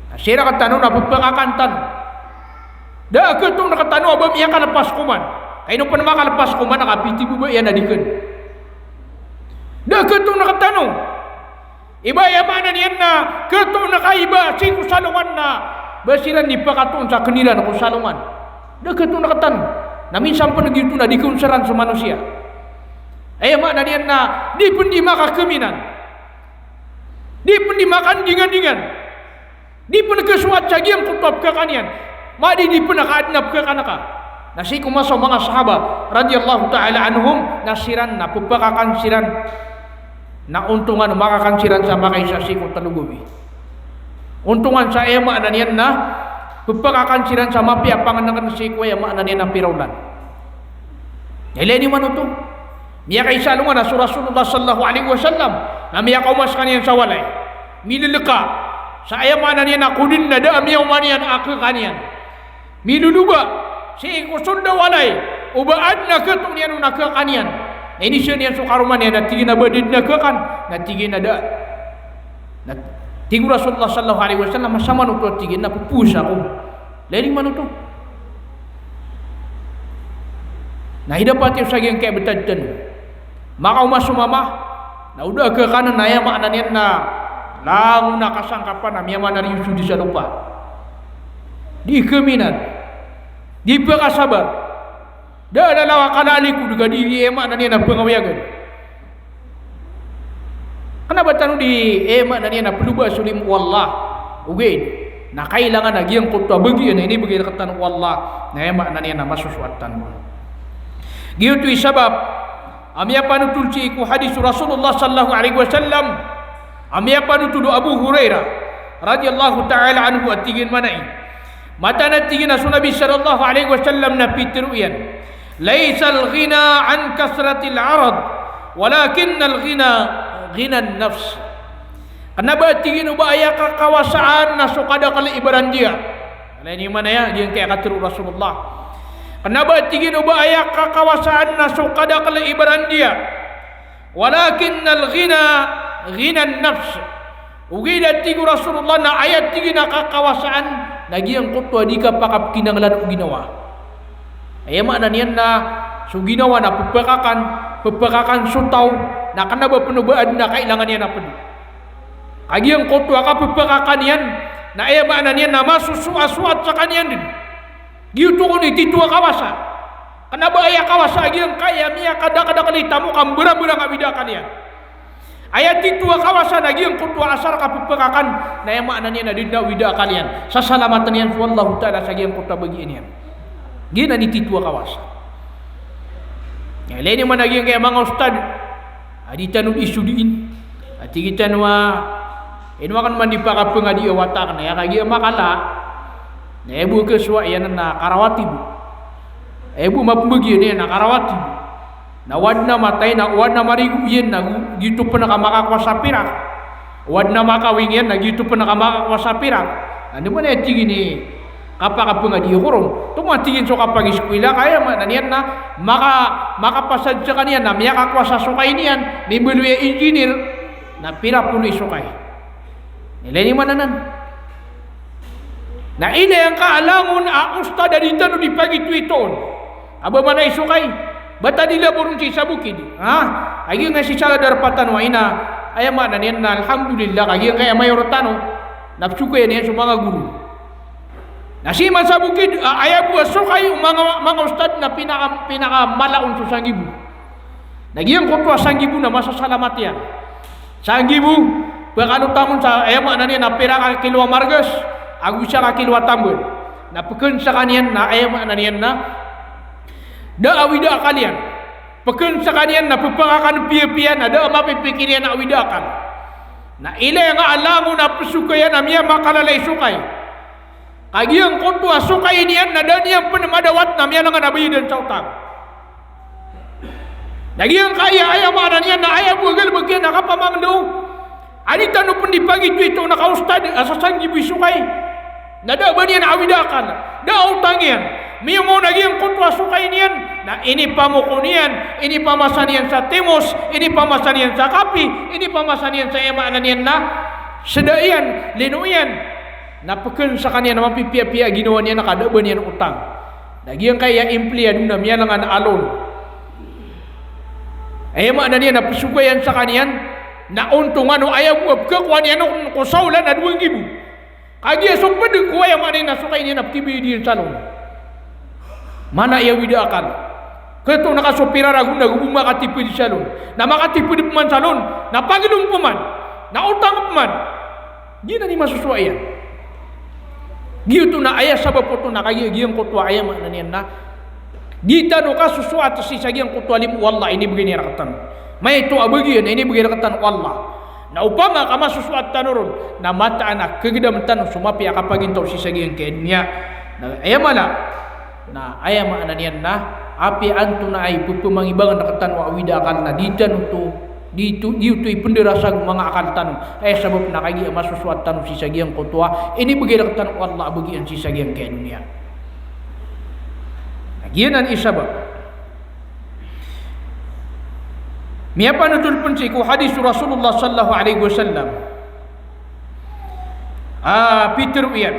Na sii rktano na pphakakan tano. Da a khatoon rktano a ba miyakalepas koman. Ka ino pn makalepas koman na kapiti bo ba iyan a di kn. Da a khatoon rktano. Iba aya maana niyan na khatoon ka iba sii ko salongan na ba siran di pakatoon sa kn iran ko salongan. Da a khatoon rktano. Na minsan pn giyoto na di konsern so manosiya. Aya maana niyan na di pn di makakaminan. Di pn di makandingandingan. Di pn khasoat sa giyangkoto a pkhakan iyan. Madi di pn ka adn a pkhakan ka. Na sii ko masa o manga sahaba radiyallahu ta'ala anhum, na siran na pphakakan siran na ontongan o makakan siran sa makaisa sii ko tlo gawii. Ontongan sa aya maana niyan na pphakakan siran sa mapiya a pangnngkn sii ko aya maana niyan na pira olan. Ilay niyo man oto. Miyakaisa alongan a so Rasulullah sallallahu alaihi wasallam na miyakaoma skaniyan sa walay. Mileleka sa aya maana niyan na ko dn na da a miyaoma niyan a khakan iyan. Miloloba sii ko sold a walay o ba adn a khatoon iyan on a khakan iyan. Na inisa niyan so karoma niyan na tig iyan a ba da dn a khakan, na tig iyan a da. Na tig o Rasulullah sallallahu alaihi wasallam a samanoto a tig iyan na ppowasa ako. Ilay niyo man oto. Na idapat iyo sa giyangkaya btad tano. Makaoma so mama, na o da a khakan na aya maana niyan na langon a kasangkapan a miyamana riyo so di sa lopa. Di khaminan. Di pakasabar. Da a lalaw a kalaliko di ka di aya maana niyan na pngawiyagan. Kna ba tano di aya maana niyan na ploba so limo o Allah. Ogaid. Na kailangan a giyangkoto a bagian a inibgay rktano o Allah, na aya maana niyan na masosoat tano. Giyoto i sabap a miyapanotol sii ko hadis o Rasulullah sallallahu alaihi wasallam, a miyapanotol o Abu Hurairah radhiyallahu ta'ala anhu a tig iyan manay, mataan a tig iyan a so Nabi sallallahu alaihi wasallam na pitharo iyan, "Laysal ghina an kathratil arad, walakinnal ghina ghinan nafs." Kna ba a tig iyan o ba aya kakawasaan na so kadakl i barandiya. Ilay niyo man aya, giyangkaya katharo o Rasulullah. Kna ba a tig iyan o ba aya kakawasaan na so kadakl i barandiya. Walakinnal ghina ghinan nafs. Ogaid a tig o Rasulullah na aya tig iyan a kakawasaan na giyangkoto a di kapakapkinanglan o ginawa. Aya maana niyan na so ginawa na pphakakan, pphakakan so taw, na kna ba pn o ba adn a kailangan iyan a pd. Ka giyangkoto a kapphakakan iyan, na aya maana niyan na masosoat, soat skaniyan dn. Giyoto kon i titho a kawasa. Kna ba aya kawasa a giyangkaya miyakadakdakl i tamok a mbrabra a awida akal iyan. Aya titho a kawasa na giyangkoto a asar ka pphakakan, na aya maana niyan na da dn a awida akal iyan. Sasalamatn iyan so Allahu Ta'ala sa giyangkoto a bagian iyan. Giyanan i titho a kawasa. Ilay niyo man a giyangkaya manga ustad a di tano di sodiin. A tig tano a, ino akn man di pakapangadi a wata akn, aya kagiya makala. Na aya bo a kasowa iyan na karawatib. Aya bo a mapmbgi iyan na karawatib. Na o adn a matay, na o adn a marigo iyan, na giyoto pn a kamakakowa sa pirak. O adn a makawing iyan, na giyoto pn a kamakakowa sa pirak. Na anda man aya tig iyan i kapakapangadi ko ron. Tomo a tig iyan so kapagiskwila ka, aya maana niyan na maka-, makapasad skaniyan na miyakakowa sa sokay niyan, mimbaloy a engineer, na pira polo i sokay. Ilay niyo man anan. Na ilay angka a langon a ustad a di tano di pagitoitoon. A ba mana i sokay, ba ta di laboron sii sa bokid. Ha? Kagiya nga sii sa ladar patano a ina, aya maana niyan na alhamdulillah, kagiya angkaya mayor tano, na psokayan iyan so manga goro. Na sii man sa bokid, a, aya bo a sokay o manga, manga ustad na pinaka, pinakamala on so sanggibo. Na giyangkoto a sanggibo na masasalamat iyan. Sanggibo, pkalotamon sa, aya maana niyan na pira ka kilo a margas, ago isa ka kilo a tambal. Na pkn skaniyan na, aya maana niyan na da a awida akal iyan. Pkn skaniyan na pphakakan piyapiya na da a mapipikir iyan a awida akal. Na ilay nga a langon a psokayan a miyamakalala i sokay. Kagiya angkoto a sokay niyan na da niyan pn madawat na miyalangan a bayadan sa otang. Na giyangkaya, aya maana niyan na aya bo a galbk iyan a kapamangndao a di tano pn di pagitoito na kaustad a sasanggibo i sokay. Na da a ba niyan awida akal, da a otang iyan. Miyaoma on a giyangkoto a sokay niyan na inipamoko niyan, inipamasa niyan sa timos, inipamasa niyan sa kapi, inipamasa niyan sa, aya maana niyan na, sda iyan, lino iyan. Na pkn skaniyan a mapipiyapiya a ginawa niyan a ka da a ba niyan otang. Na giyangkaya empleyado na miyalangan a loan. Aya maana niyan na psokayan skaniyan na ontongan o aya bo a pkhakowa niyan on ko saolan a dowa nggibo. Kagiya so pd ko, aya maana niyan na sokay niyan na pkibayad iyan sa loan. Mana i awida akal. Kto na ka so pira ragon na go bo makatipd sa loan. Na makatipd pman sa loan, na paglon pman, na otang pman. Giyanan i masosowa iyan. Giyoto na aya sabap oto na kagiya giyangkoto a, aya maana niyan na, di tano kasosoat sii sa giyangkoto a limo o Allah a inibgay niyan rktano. Maito a bagian a inibgay rktano o Allah. Na opama ka masosoat tano ron, na mataan a khagdam tano so mapiya a kapagintaw sii sa giyangkaya doniya. Na aya mala, na aya maana niyan na, apiya antonaa i pphamangibangan rktano a awida akal na di tano oto, di oto, di oto ipndarasag o manga akal tano. Aya sabap na kagiya masosoat tano sii sa giyangkoto a inibgay rktano o Allah a bagian sii sa giyangkaya doniya. Na giyanan i sabap. Miyapanotol pn sii ko hadis o Rasulullah sallallahu alaihi wasallam. Ah, pitharo iyan.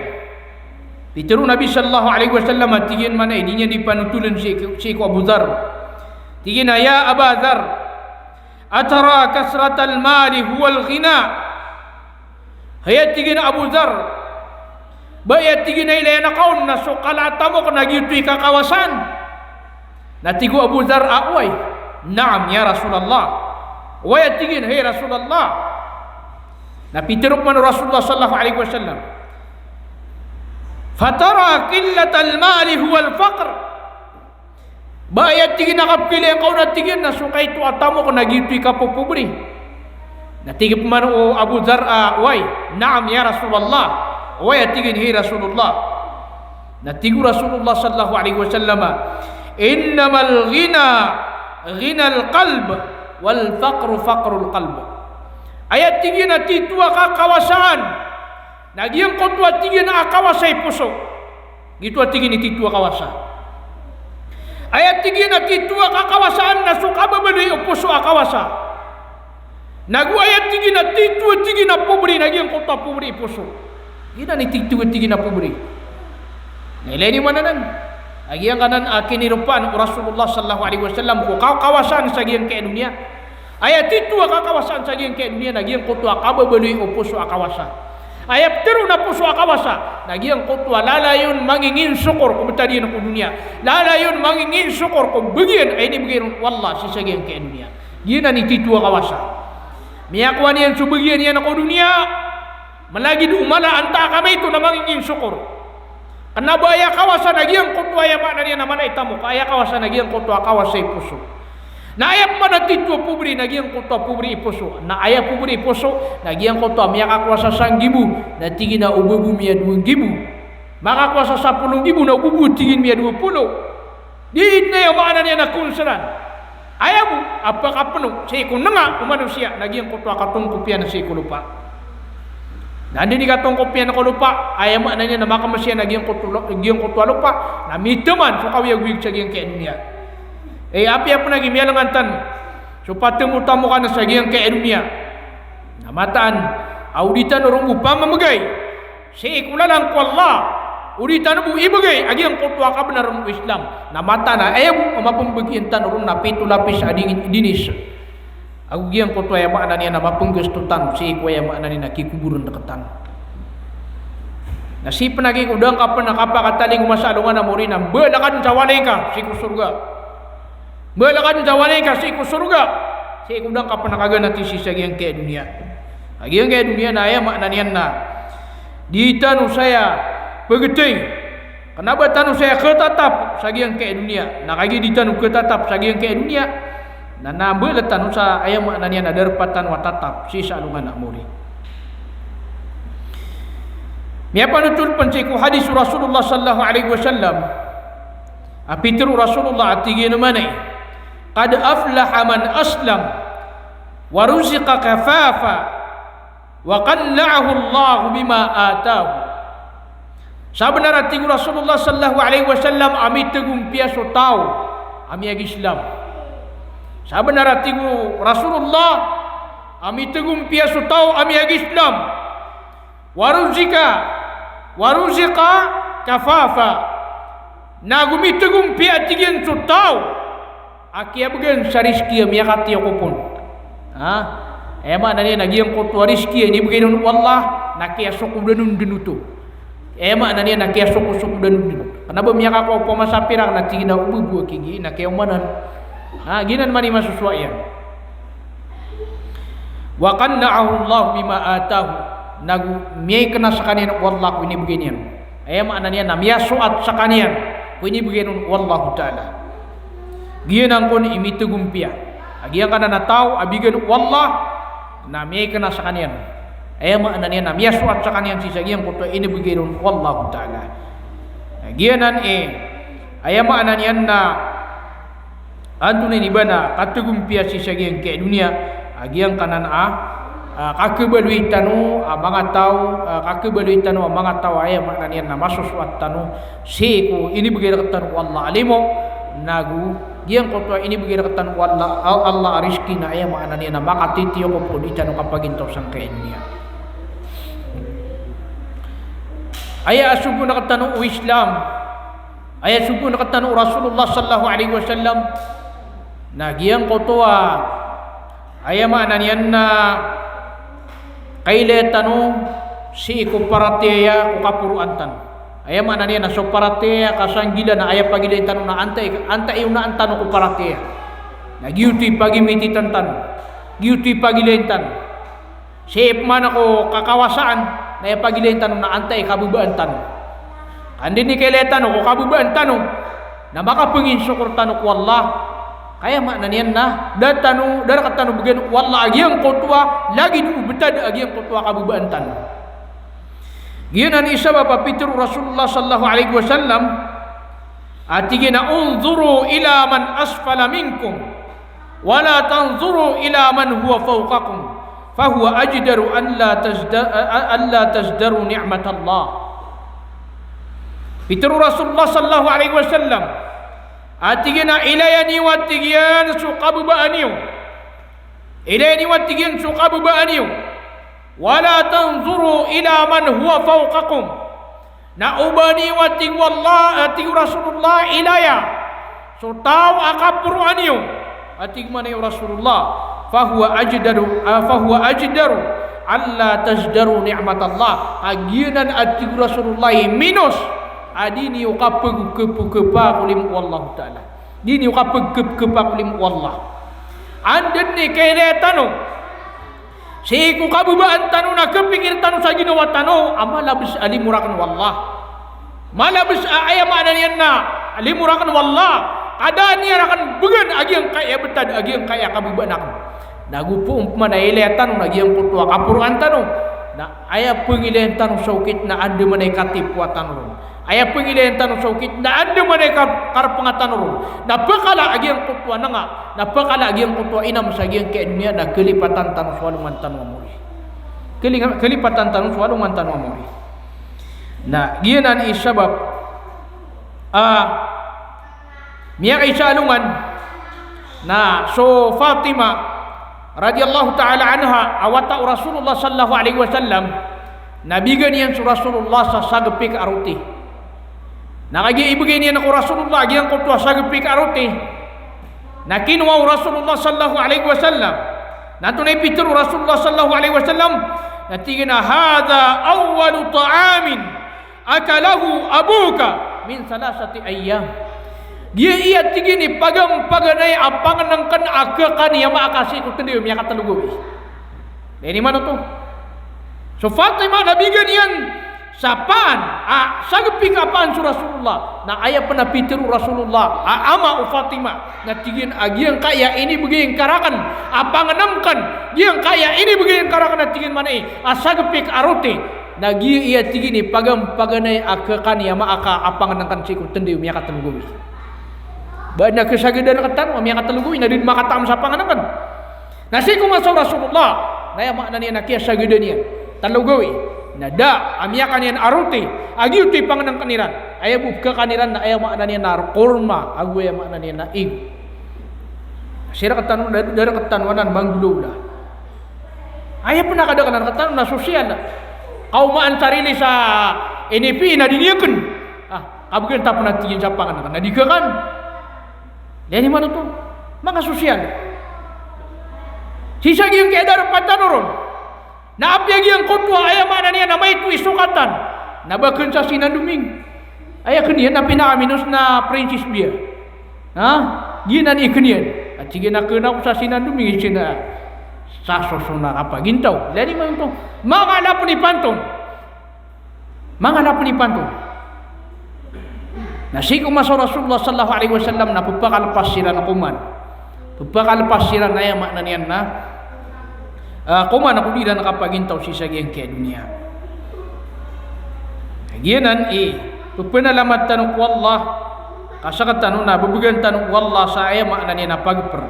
Pitharo o Nabi sallallahu alaihi wasallam a tig iyan, mana i di niyan di panotoln sii ko, sii ko Abu Dharr. Tig iyan a, "Ya Aba Dharr, atara kathratal mali huwal ghina?" Hay, a tig iyan a Abu Dharr, ba aya tig iyan a ilaya ngka on na so kala a tamok na giyoto i kakawasaan? Na tig o Abu Dharr a oway. Naam ya Rasulullah. Oway, a tig iyan, hay Rasulullah. Na pitharo pman o Rasulullah sallallahu alaihi wasallam. Fatara qillatal mali huwal faqr. Ba aya tig iyan a kapkhailay ngka on a tig iyan na so kaito a tamok na giyoto i kapopobri. Na tig pman o Abu Dharr a, "Oway, na'am ya Rasulullah." Oway a tig iyan, hay Rasulullah. Na tig o Rasulullah sallallahu alaihi wasallam, "Innamal ghina ghinal qalb, wal faqru faqrul qalb." Aya tig iyan a titho a kakawasaan na giyangkoto a tig iyan a kawasa i poso. Giyoto a tig iyan i titho a kawasa. Aya tig iyan a titho a kakawasaan na so kababaloy o poso a kawasa. Nago aya tig iyan a titho a tig iyan a pobri na giyangkoto a pobri i poso. Giyanan i titho a tig iyan a pobri. Na ilay niyo man anan a giyangkanan a kiniropaan o Rasulullah sallallahu alaihi wasallam ko kakawasaan sa giyangkai a doniya. Aya titho a kakawasaan sa giyangkai a doniya na giyangkoto a kababaloy o poso a kawasa. Aya ptharoon a poso a kawasa na giyangkoto a lalayon manginginsokor ko btad iyan ko doniya. Lalayon manginginsokor ko bagian a inibgay ron o Allah sii sa giyangkai a doniya. Giyanan i titho a kawasa. Miyakowa niyan so bagian iyan ko doniya, malagid o mala antaa ka maito na manginginsokor. Kna ba aya kawasa na giyangkoto a aya maana niyan na mala i tamok, aya kawasa na giyangkoto a kawasa i poso. Na aya pman a titho a pobri na giyangkoto a pobri i poso. Na aya pobri i poso na giyangkoto a miyakakowa sa sanggibo na tig iyan a o ba bo miyadowa nggibo. Makakowa sa sapolo nggibo na o ba bo tig iyan miyadowa polo. Di na aya maana niyan na konseran. Aya bo a pakapeno sii ko nenga o manosiya na giyangkoto a katongkop iyan sii ko lopa. Na anda i katongkop iyan ko lopa, aya maana niyan na makamas iyan na giyangkoto lo-, giyangkoto a lopa, na mitaman so kawiyagoyag sa giyangkai a doniya. Eh, apiya pn a gii miyalengan tano so patemotamokan sa giyangkai a doniya. Na mataan a o di tano ron bo pamamgay sii ko lalan ko Allah, o di tano bo ibgay a giyangkoto a kabnar o Islam. Na mataan a aya bo a mapmbagian tano ron na pito lapis a dingin, dinis. Ago giyangkoto a aya maana niyan na mapnggasto tano sii ko aya maana niyan na kikoboran rktano. Na sii pn a gii ko da ngka pn a kapakatalingoma sa alongan a mori na mbala ka dn sa walay ngka sii ko sorga. Mbala ka dn sa walay ngka sii ko sorga. Sii ko da ngka pn a kaganati sii sa giyangkai a doniya. A giyangkai a doniya na aya maana niyan na di tano saya pagtay. Kna ba tano saya khatatap sa giyangkai a doniya. Na kagiya di tano khatatap sa giyangkai a doniya, na, na mbala tano sa aya maana niyan na darpa tano a tatap sii sa alongan a mori. Miyapanothol pn sii ko hadis o Rasulullah sallallahu alaihi wasallam a pitharo o Rasulullah a tig iyan a maana i, "Qad aflaha man aslam, wa ruziqa kafafa, wa qanna'ahu Allahu bima atahu." Sabnar a tig o Rasulullah sallallahu alaihi wasallam a mitagompiya so taw a miyag-Islam. Sabnar a tig o Rasulullah a mitagompiya so taw a miyag-Islam. Wa ruziqa, wa ruziqa kafafa. Nago mitagompiya a tig iyan so taw a kiyabgan sa rizki a miyakatiyokop on. Ha? Aya maana niyan na giyangkoto a rizki a inibgay ron o Allah na kiyasokodan on dn oto. Aya maana niyan na kiyasokosokodan on dn oto. Kna ba miyakakowa opama sa pirak na tig iyan a o ba bo aki gii na kiyaomanan. Ha, giyanan man i masosowa iyan. Wa qanna'ahu Allahu bima atahu. Nago miyaikna skaniyan o Allah ko inibgay niyan. Aya maana niyan na miyasoat skaniyan ko inibgay ron o Allahu Ta'ala. Giyanan kon i mitagompiya a giyangkanan a taw a bigan o Allah na miyaikna skaniyan. Aya maana niyan na miyasoat skaniyan sii sa giyangkoto a inibgay ron o Allahu Ta'ala. Na giyanan i, aya maana niyan na antonaa i ba na katagompiya sii sa giyangkai a doniya, a giyangkanan a, a, kakhabaloy tano a manga taw, a, kakhabaloy tano a manga taw a aya maana niyan na masosoat tano sii ko inibgay rktano o Allah a limo, nago giyangkoto a inibgay rktano o Allah, a, Allah a rizki na aya maana niyan na makatitiyokop ko di tano kapagintaw sangkai a doniya. Aya a sogoan rktano o Islam, aya sogoan rktano o Rasulullah sallallahu alaihi wasallam, na giyangkoto a, aya maana niyan na kailaya tano sii ko paratiyaya ko kaporoan tano. Aya maana niyan na so paratiyaya ka sanggilaan a aya pagilain tano na antai, antai onaan tano ko paratiyaya. Na giyoto i pagimititan tano. Giyoto i pagilain tano. Sii pman ko kakawasaan, na aya pagilain tano na antai kababaan tano. Anda i kailaya tano ko kababaan tano na makapanginsokor tano ko Allah. Ka aya maana niyan na da tano, da rktano bgan o Allah a giyangkoto a lagid o btad a giyangkoto a kababaan tano. Giyanan i sabap a pitharo o Rasulullah sallallahu alaihi wasallam a tig iyan a, "Unzuru ila man asfala minkum, wa la tanzuru ila man huwa fawqakum, fahuwa ajdaru an la tazda-, an la tazdaru ni'matallah." Pitharo o Rasulullah sallallahu alaihi wasallam a tig iyan a, "Ilaya niyo a tig iyan so kababaan iyo. Ilaya niyo a tig iyan so kababaan iyo. Wa la tanzuru ila man huwa fawqakum." Na oba niyo a tig o Allah, a tig o Rasulullah, ilaya so taw a kaporoan iyo, a tig mambo o Rasulullah, fahuwa ajdaru, ah, fahuwa ajdaru an la tazdaru ni'matallah. A giyanan a tig o Rasulullah i minos a di niyo kapagkpkpa ko limo o Allah Ta'ala. Di niyo kapagkpkpa ko limo o Allah. Anda i kailaya tano sii ko kababaan tano na kapikir tano sa ginawa tano a malabs a limo rakn o Allah. Malabs a aya maana niyan na limo rakn o Allah. Ka da niyan rakn bgan a giyangkaya btad a giyangkaya kababaan akn. Na go pn oman a ilaya tano na giyangkoto a kaporoan tano, na aya pngilayan tano sa okit na andamanaya i katipowa tano ron. Aya pngilayan tano sa okit na andamanaya i ka-, karpnga tano ron. Na pkala a giyangkoto a nanga, na pkala a giyangkoto a inam sa giyangkaya doniya na kalipatan tano so alongan tano a mori. Kali-, kalipatan tano so alongan tano a mori. Na giyanan i sabap a miyakaisa a alongan na so Fatima radhiyallahu ta'ala anha a wata o Rasulullah sallallahu alaihi wasallam, na bigan iyan so Rasulullah sa sagpik a roti. Na kagiya ibgay niyan ko Rasulullah giyangkoto a sagpik a roti, na kinowa o Rasulullah sallallahu alaihi wasallam. Na antonaa i pitharo o Rasulullah sallallahu alaihi wasallam? Na tig iyan a, "Hadha awwalu ta'amin akalahu abuka min thalathati ayyam." Giya iya, tig iyan, i pagampaganay a pangnngkn a khakan i ama aka sii ko tnday o miyakatlo gawii. Lagid iman oto. So Fatima na bigan iyan sa paan a sagpik a paan so Rasulullah. Na aya pn a pitharo o Rasulullah a ama o Fatima, na tig iyan a giyangkaya inibgay ngka rakn a pangnngkn, giyangkaya inibgay ngka rakn a tig iyan mambo a sagpik a roti, na giya iya, tig iyan, i pagampaganay a khakan i ama aka a pangnngkn sii ko tnday o miyakatlo gawii. Ba adn a khasagadan rktano a miyakatlo gawii na da dn makataam sa pangnngkn. Na sii ko masa o Rasulullah, na aya maana niyan na kiyasagadan iyan tlo gawii, na da a miyakan iyan a roti a giyoto i pangnngkn iran. Aya bo pkhakan iran na aya maana niyan na korma ago aya maana niyan na ig. Sii rktano, da, da rktano anan manggolawla. Aya pn a kadaklan rktano na sosyal. Kaomaan sa release sa N F A na di niyan kn. Ah, kabgan ta pn a tig iyan sa pangnngkn na di khakan. Lagid iman oto. Manga sosyal. Sii sa giyangkaya darpa tano ron. Na apiya giyangkoto a aya maana niyan na maito i sokatan, na ba kn sa sinandoming. Aya kn iyan na pinakaminos na Princess Bea. Ha? Giyanan i kn iyan. A tig iyan a kna ako sa sinandoming, i sina sa soson a kapagintaw. Lagid iman oto. Manga lapn i panton. Manga lapn i panton. Na sii ko masa o Rasulullah sallallahu alaihi wasallam na pphakalepas siran ko man. Pphakalepas siran, aya maana niyan na, ah, ko man ko di iran kapagintaw sii sa giyangkaya doniya. Giyanan i pphanalamat tano ko Allah, ka sktano na bbgan tano o Allah sa, aya maana niyan na, pagpr.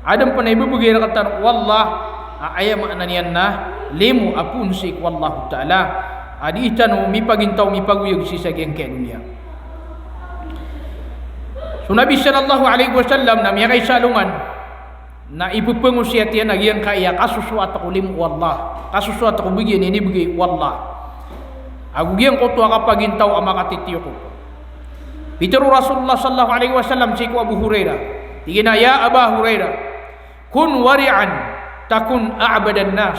Adn pn a ibbgay rktano o Allah a aya maana niyan na limo a poon sii ko Allahu Ta'ala a dii tano mipagintaw, mipagoyag sii sa giyangkaya doniya. So Nabi sallallahu alaihi wasallam na miyakaisa a alongan na ipphangosiyat iyan a giyangkaya kasosoat ko limo o Allah, kasosoat ko bgan i inibgay o Allah, ago giyangkoto a kapagintaw a makatitiyokop. Pitharo o Rasulullah sallallahu alaihi wasallam sii ko Abu Hurairah, tig iyan a, "Ya Aba Hurairah, kun wari'an takun a'badan nas,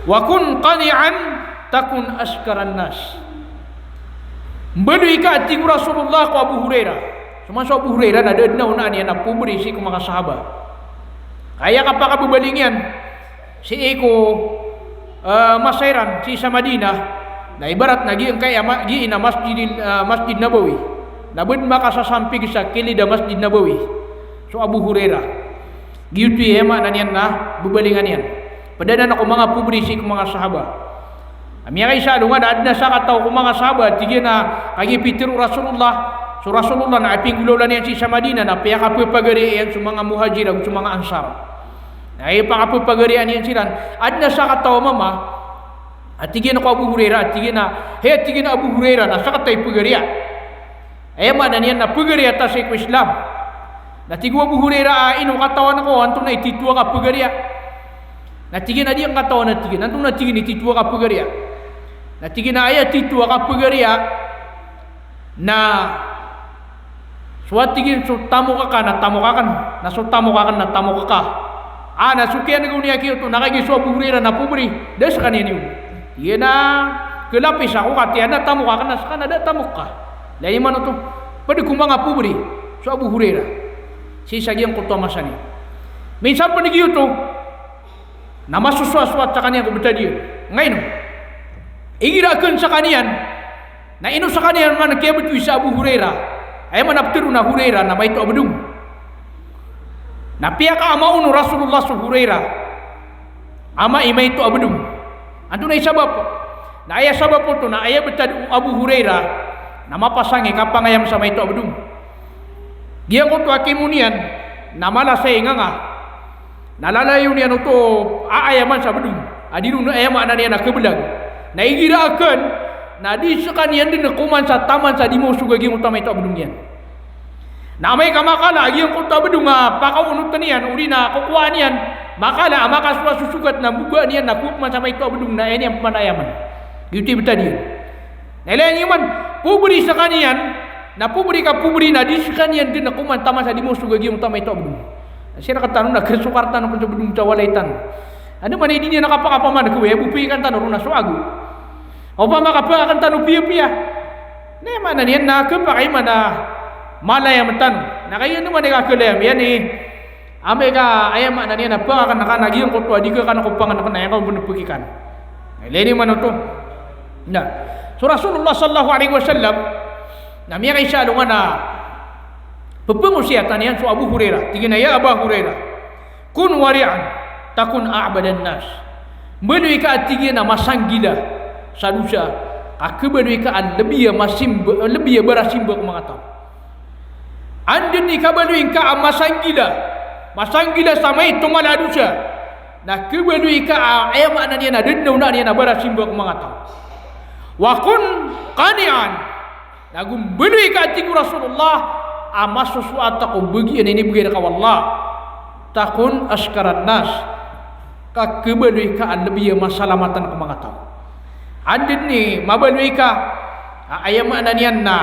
wa kun qani'an takun ashkaran nas." Mbaloy ka, tig o Rasulullah ko Abu Hurairah. So masa o Abu Hurairah na da dn a onaan iyan a pobri sii ko manga sahaba. Ka aya kapakababaling iyan sii ko, eh, masa iran sii sa Madinah, Na ibarat na giyangkai a ma-, giya i na Masjidil, ah, Masjid Nabawi. Na ba dn makasasampig sa kilid a Masjid Nabawi so Abu Hurairah. Giyoto i aya maana niyan na bebalingan iyan. Pd anan ko manga pobri sii ko manga sahaba. A miyakaisa a alongan a adn a sakataw ko manga sahaba, tig iyan a kagiya pitharo o Rasulullah, so Rasulullah na aya pinggolawla niyan sii sa Madinah na piyakapepagariya iyan so manga Muhajir ago so manga Ansar. Na aya pakapepagariya niyan siran, adn a sakataw a mama, a tig iyan ko Abu Hurairah, a tig iyan a, hay, a tig iyan a Abu Hurairah, na sakataw i pagariya. Aya maana niyan na pagariya ta sii ko Islam. Na tig o Abu Hurairah a, ino katawan ko, antonaa i titho a kapagariya? Na tig iyan a di ngka katawan, a tig iyan, antonaa, tig iyan, i titho a kapagariya? Na tig iyan a aya titho a kapagariya na so, a tig iyan, so tamok ka na tamok akn, na so tamok akn na tamok ka. A, na so kiyan'ga on iyan giyoto, na kagiya so Abu Hurairah na pobri, da skaniyan iyo. Tig iyan a kalapis ako ka, tig iyan a tamok akn na ska na da tamok ka. Ilay niyo man oto, pd ko manga pobri so Abu Hurairah sii sa giyangkoto a masa niyan. Minsan pn giyoto na masosoat-soat skaniyan ko btad iyan. Ngaino? Igira akn skaniyan, na ino skaniyan man kiyabtowi sa Abu Hurairah, aya maana ptharoon a Hurairah na maito a bdong. Na piyakaama on o Rasulullah so Hurairah, ama i maito a bdong. Antonaa i sabap? Na aya sabap oto na aya btad o Abu Hurairah na mapasang i kapangayam sa maito a bdong. Giyangkoto a kimo niyan na mala sa inganga. Na lalayon iyan oto a ayaman sa bdong a di ron, aya maana niyan na khablag. Na igira akn na di skaniyan dn koman sa taman sa di maosog a giyangkoto a maito a bdong iyan. Na amay ka makala a giyangkoto a bdong a pakaonotn iyan odi na kokowaan iyan, makala a makasowa so sogat na mbogaan iyan na kowa pman sa maito a bdong na aya niyan pman ayaman. Giyoto i btad iyan. Na ilay niyo man, pobri skaniyan, na pobri ka pobri na di skaniyan dn koman taman sa di maosog a giyangkoto a maito a bdong. Na sirak tano na khasokat tano ko bdong sa walay tano. Anda man i di niyan kapakapaman ko, aya bo piyakan tano ron na so ago. Opama ka piyakan tano piyapiya, na aya maana niyan na khapakay man a malayam tano. Na kagiya anda man i kakhalayam iyan i, amay ka aya maana niyan na pakakan ka na giyangkoto a di ka kan ko pangan ka na aya ka bo pkikan. Na ilay niyo man oto. Na so Rasulullah sallallahu alaihi wasallam na miyakaisa a alongan a pphangosiyatan iyan so Abu Hurairah. Tig iyan a, ya Aba Hurairah, kun wari'an takun a'badan nas. Mbaloy ka, a tig iyan, a masanggila sa dosa, ka khabaloy ka a lbi a masimba, lbi a barasimba ko manga taw. Anda dn i kabaloy ngka a masanggila, masanggila sa maito mala a dosa, na khabaloy ka a, aya maana niyan na da dn a onaan iyan a barasimba ko manga taw. Wa kun qani'an, na go mbaloy ka, a tig o Rasulullah, a masosoat ko bagian a inibgay rka o Allah. Takun ashkaran nas, ka khabaloy ka a lbi a masalamatan ko manga taw. Anda dn i mabaloy ka a, aya maana niyan na,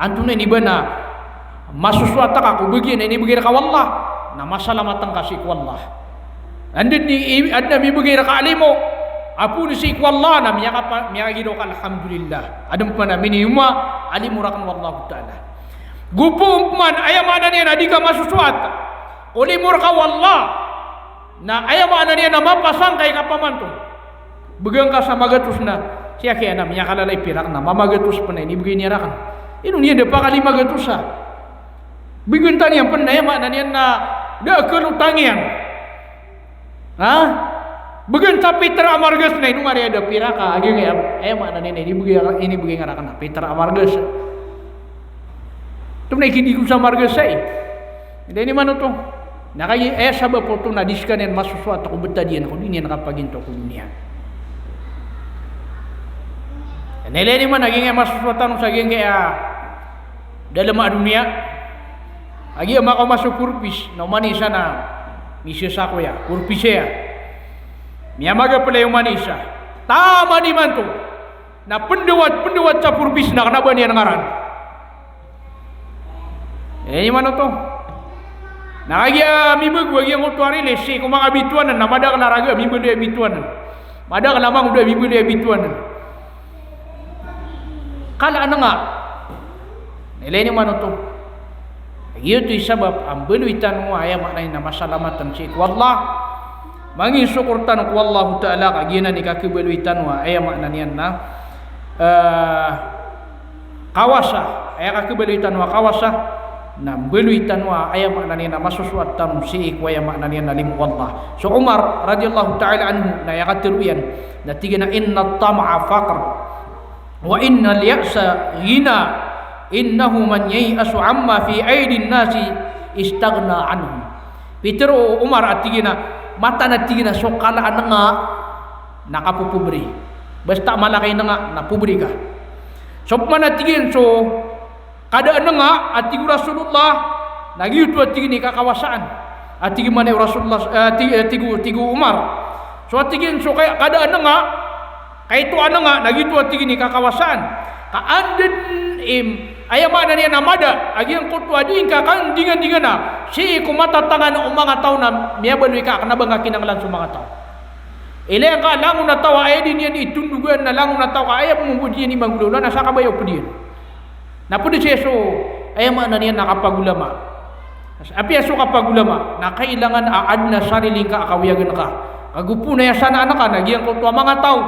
antonaa ini ba na masosoat ka ko bagian a inibgay rka o Allah, na masalamatan ka sii ko Allah. Anda dn i, i, adn a mibgay rka a limo a poon sii ko Allah, na miyakapa-, miyakagiraw ka alhamdulillah. Adn pman a miniyoma a limo rakn o Allahu Ta'ala. Go poon pman, aya maana niyan na di ka masosoat ko limo rka o Allah, na aya maana niyan na mapasang ka i kapamanto. Bgan ka sa magatos na, siya kiya na miyakalalay pirak na mamagatos pn a inibgay niyan rakn. Ino niyan da pakalima gatosa? Bgan ta niyan pn na aya maana niyan na da a kalotang iyan. Ha? Bgan sa pitra a margas na ino ngari a da pirak a, agi, agi, aya maana niyan na inibgay, inibgay nga rakn a pitra a margas. Ito na ikindi ko sa margas ay. Ilay niyo man oto. Na kagiya aya sabap oto na di skaniyan masosoat ko btad iyan ko di niyan kapagintaw ko doniya. Na ilay niyo man a giyangkaya masosoat tano sa giyangkaya dalm a doniya. A giya makaoma so four Ps, na oman i isa na misasakoya, four Ps aya. Miyamagaplay oman i isa. Taman imanto na pndawat, pndawat sa four Ps na kna ba niyan ngaran. Ilay niyo man oto. Na kagiya mibago a giyangkoto a rilis sii ko manga bitowanan, na madakl a raga a mibaloy a bitowanan. Madakl a mangod a mibaloy a bitowanan. Kala a nanga. Ilay niyo man oto. Giyoto i sabap a mbaloy tano a aya maana niyan na masalamatan sii ko Allah. Manginsokor tano ko Allahu Ta'ala ka giyanan i kakhabaloy tano a aya maana niyan na eh, kawasa, aya kakhabaloy tano a kawasa, na mbaloy tano a aya maana niyan na masosoat tano sii ko aya maana niyan na limo o Allah. So Umar radiyallahu ta'ala anhu na aya katharo iyan, na tig iyan a, "Inna at-tama'a faqr, wa inna al-ya'sa ghina, innahu man yay'asu amma fi aydin nasi istaghna anhum." Pitharo o Umar a tig iyan a, mataan a tig iyan a so kala a nanga na kapopobri. Basta mala ka i nanga na pobri ka. So pman a tig iyan so kada a nanga a tig o Rasulullah, na giyoto a tig iyan i kakawasaan. A tig iyan man o Rasulullah, eh, tig, eh, tig o, tig o Umar. So a tig iyan so kay-, kada a nanga, kaito a nanga, na giyoto a tig iyan i kakawasaan. Ka anda dn i, aya maana niyan na mada a giyangkoto a di ngka kandingandingana sii ko matatangan o manga taw na miyabaloy ka a kna ba ngka kinanglan so manga taw. Ilay ngka langon a taw a aya di niyan itondogan na langon a taw ka aya pmbo di niyan imanggolawla na sa kabaya o pd iyan. Na pd sii so, aya maana niyan na kapagolama. Apiya so kapagolama, na kailangan a adn a sarili ngka a kawiyagan ka. Ka go pn aya sanaan ka na giyangkoto a manga taw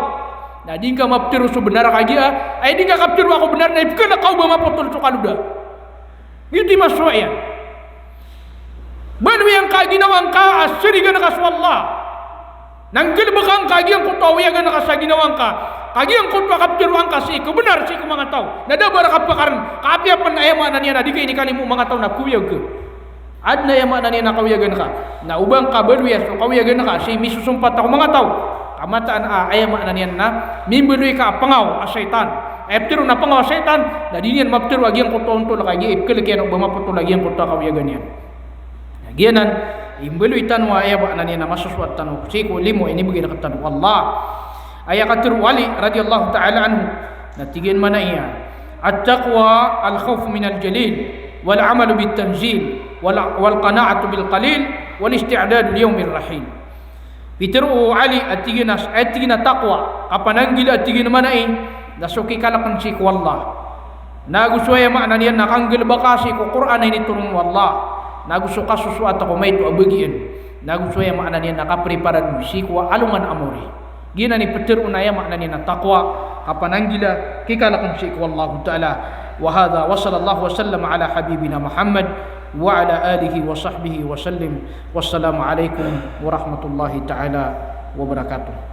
na di ngka maptharo so bnar ka giya, aya di ngka kaptharo ako bnar na ipkhalk ka o ba mapotol so kaloda. Giyoto i masowa iyan. Baloy angka a ginawa ngka a sarigan ka so Allah. Na nggalbka angka a giyangkoto a wiyagan ka sa ginawa ngka, ka giyangkoto a kaptharoa ngka sii ko bnar sii ko manga taw. Na da a ba rka pkarn, ka apiya pn aya maana niyan na di ka inikalimo o manga taw na kawiyag ka. Adn a aya maana niyan na kawiyagan ka. Na o ba ngka baloya so kawiyagan ka sii misosompat ko manga taw, ka mataan a aya maana niyan na mimbaloy ka a pngaw a shaytan. Aya ptharoon a pngaw a shaytan, na di niyan maptharo a giyangkoto a ontol ka giya ipkhalk iyan o ba mapotol a giyangkoto a kawiyagan iyan. Na giyanan i mbaloy tano a aya maana niyan na masosoat tano sii ko limo a inibgay rktano o Allah. Aya katharo o Ali radiyallahu ta'ala anhu, na tig iyan man a iya, "At-taqwa al-khawfu min al-jalil, wal-amalu bit-tanzil, wal-, wal-qana'atu bil-qalil, wal-isti'dadu li yawmir-rahil." Pitharo o Ali a tig iyan a, aya tig iyan a taqwa, kapananggila a tig iyan man a i, na so kikalkn sii ko Allah. Nago so aya maana niyan na kanggalbka sii ko Qur'an a initoron o Allah. Nago so kasosoat ko maito a bagian. Nago so aya maana niyan na kapreparado sii ko alongan a maori. Giyanan i ptharoon a aya maana niyan na taqwa, kapananggila, kikalkn sii ko Allahu Ta'ala. Wa hadha wa sallallahu wa sallam ala habibina Muhammad wa ala alihi wa sahbihi wa sallim. Wassalamu alaikum warahmatullahi ta'ala wabarakatuh.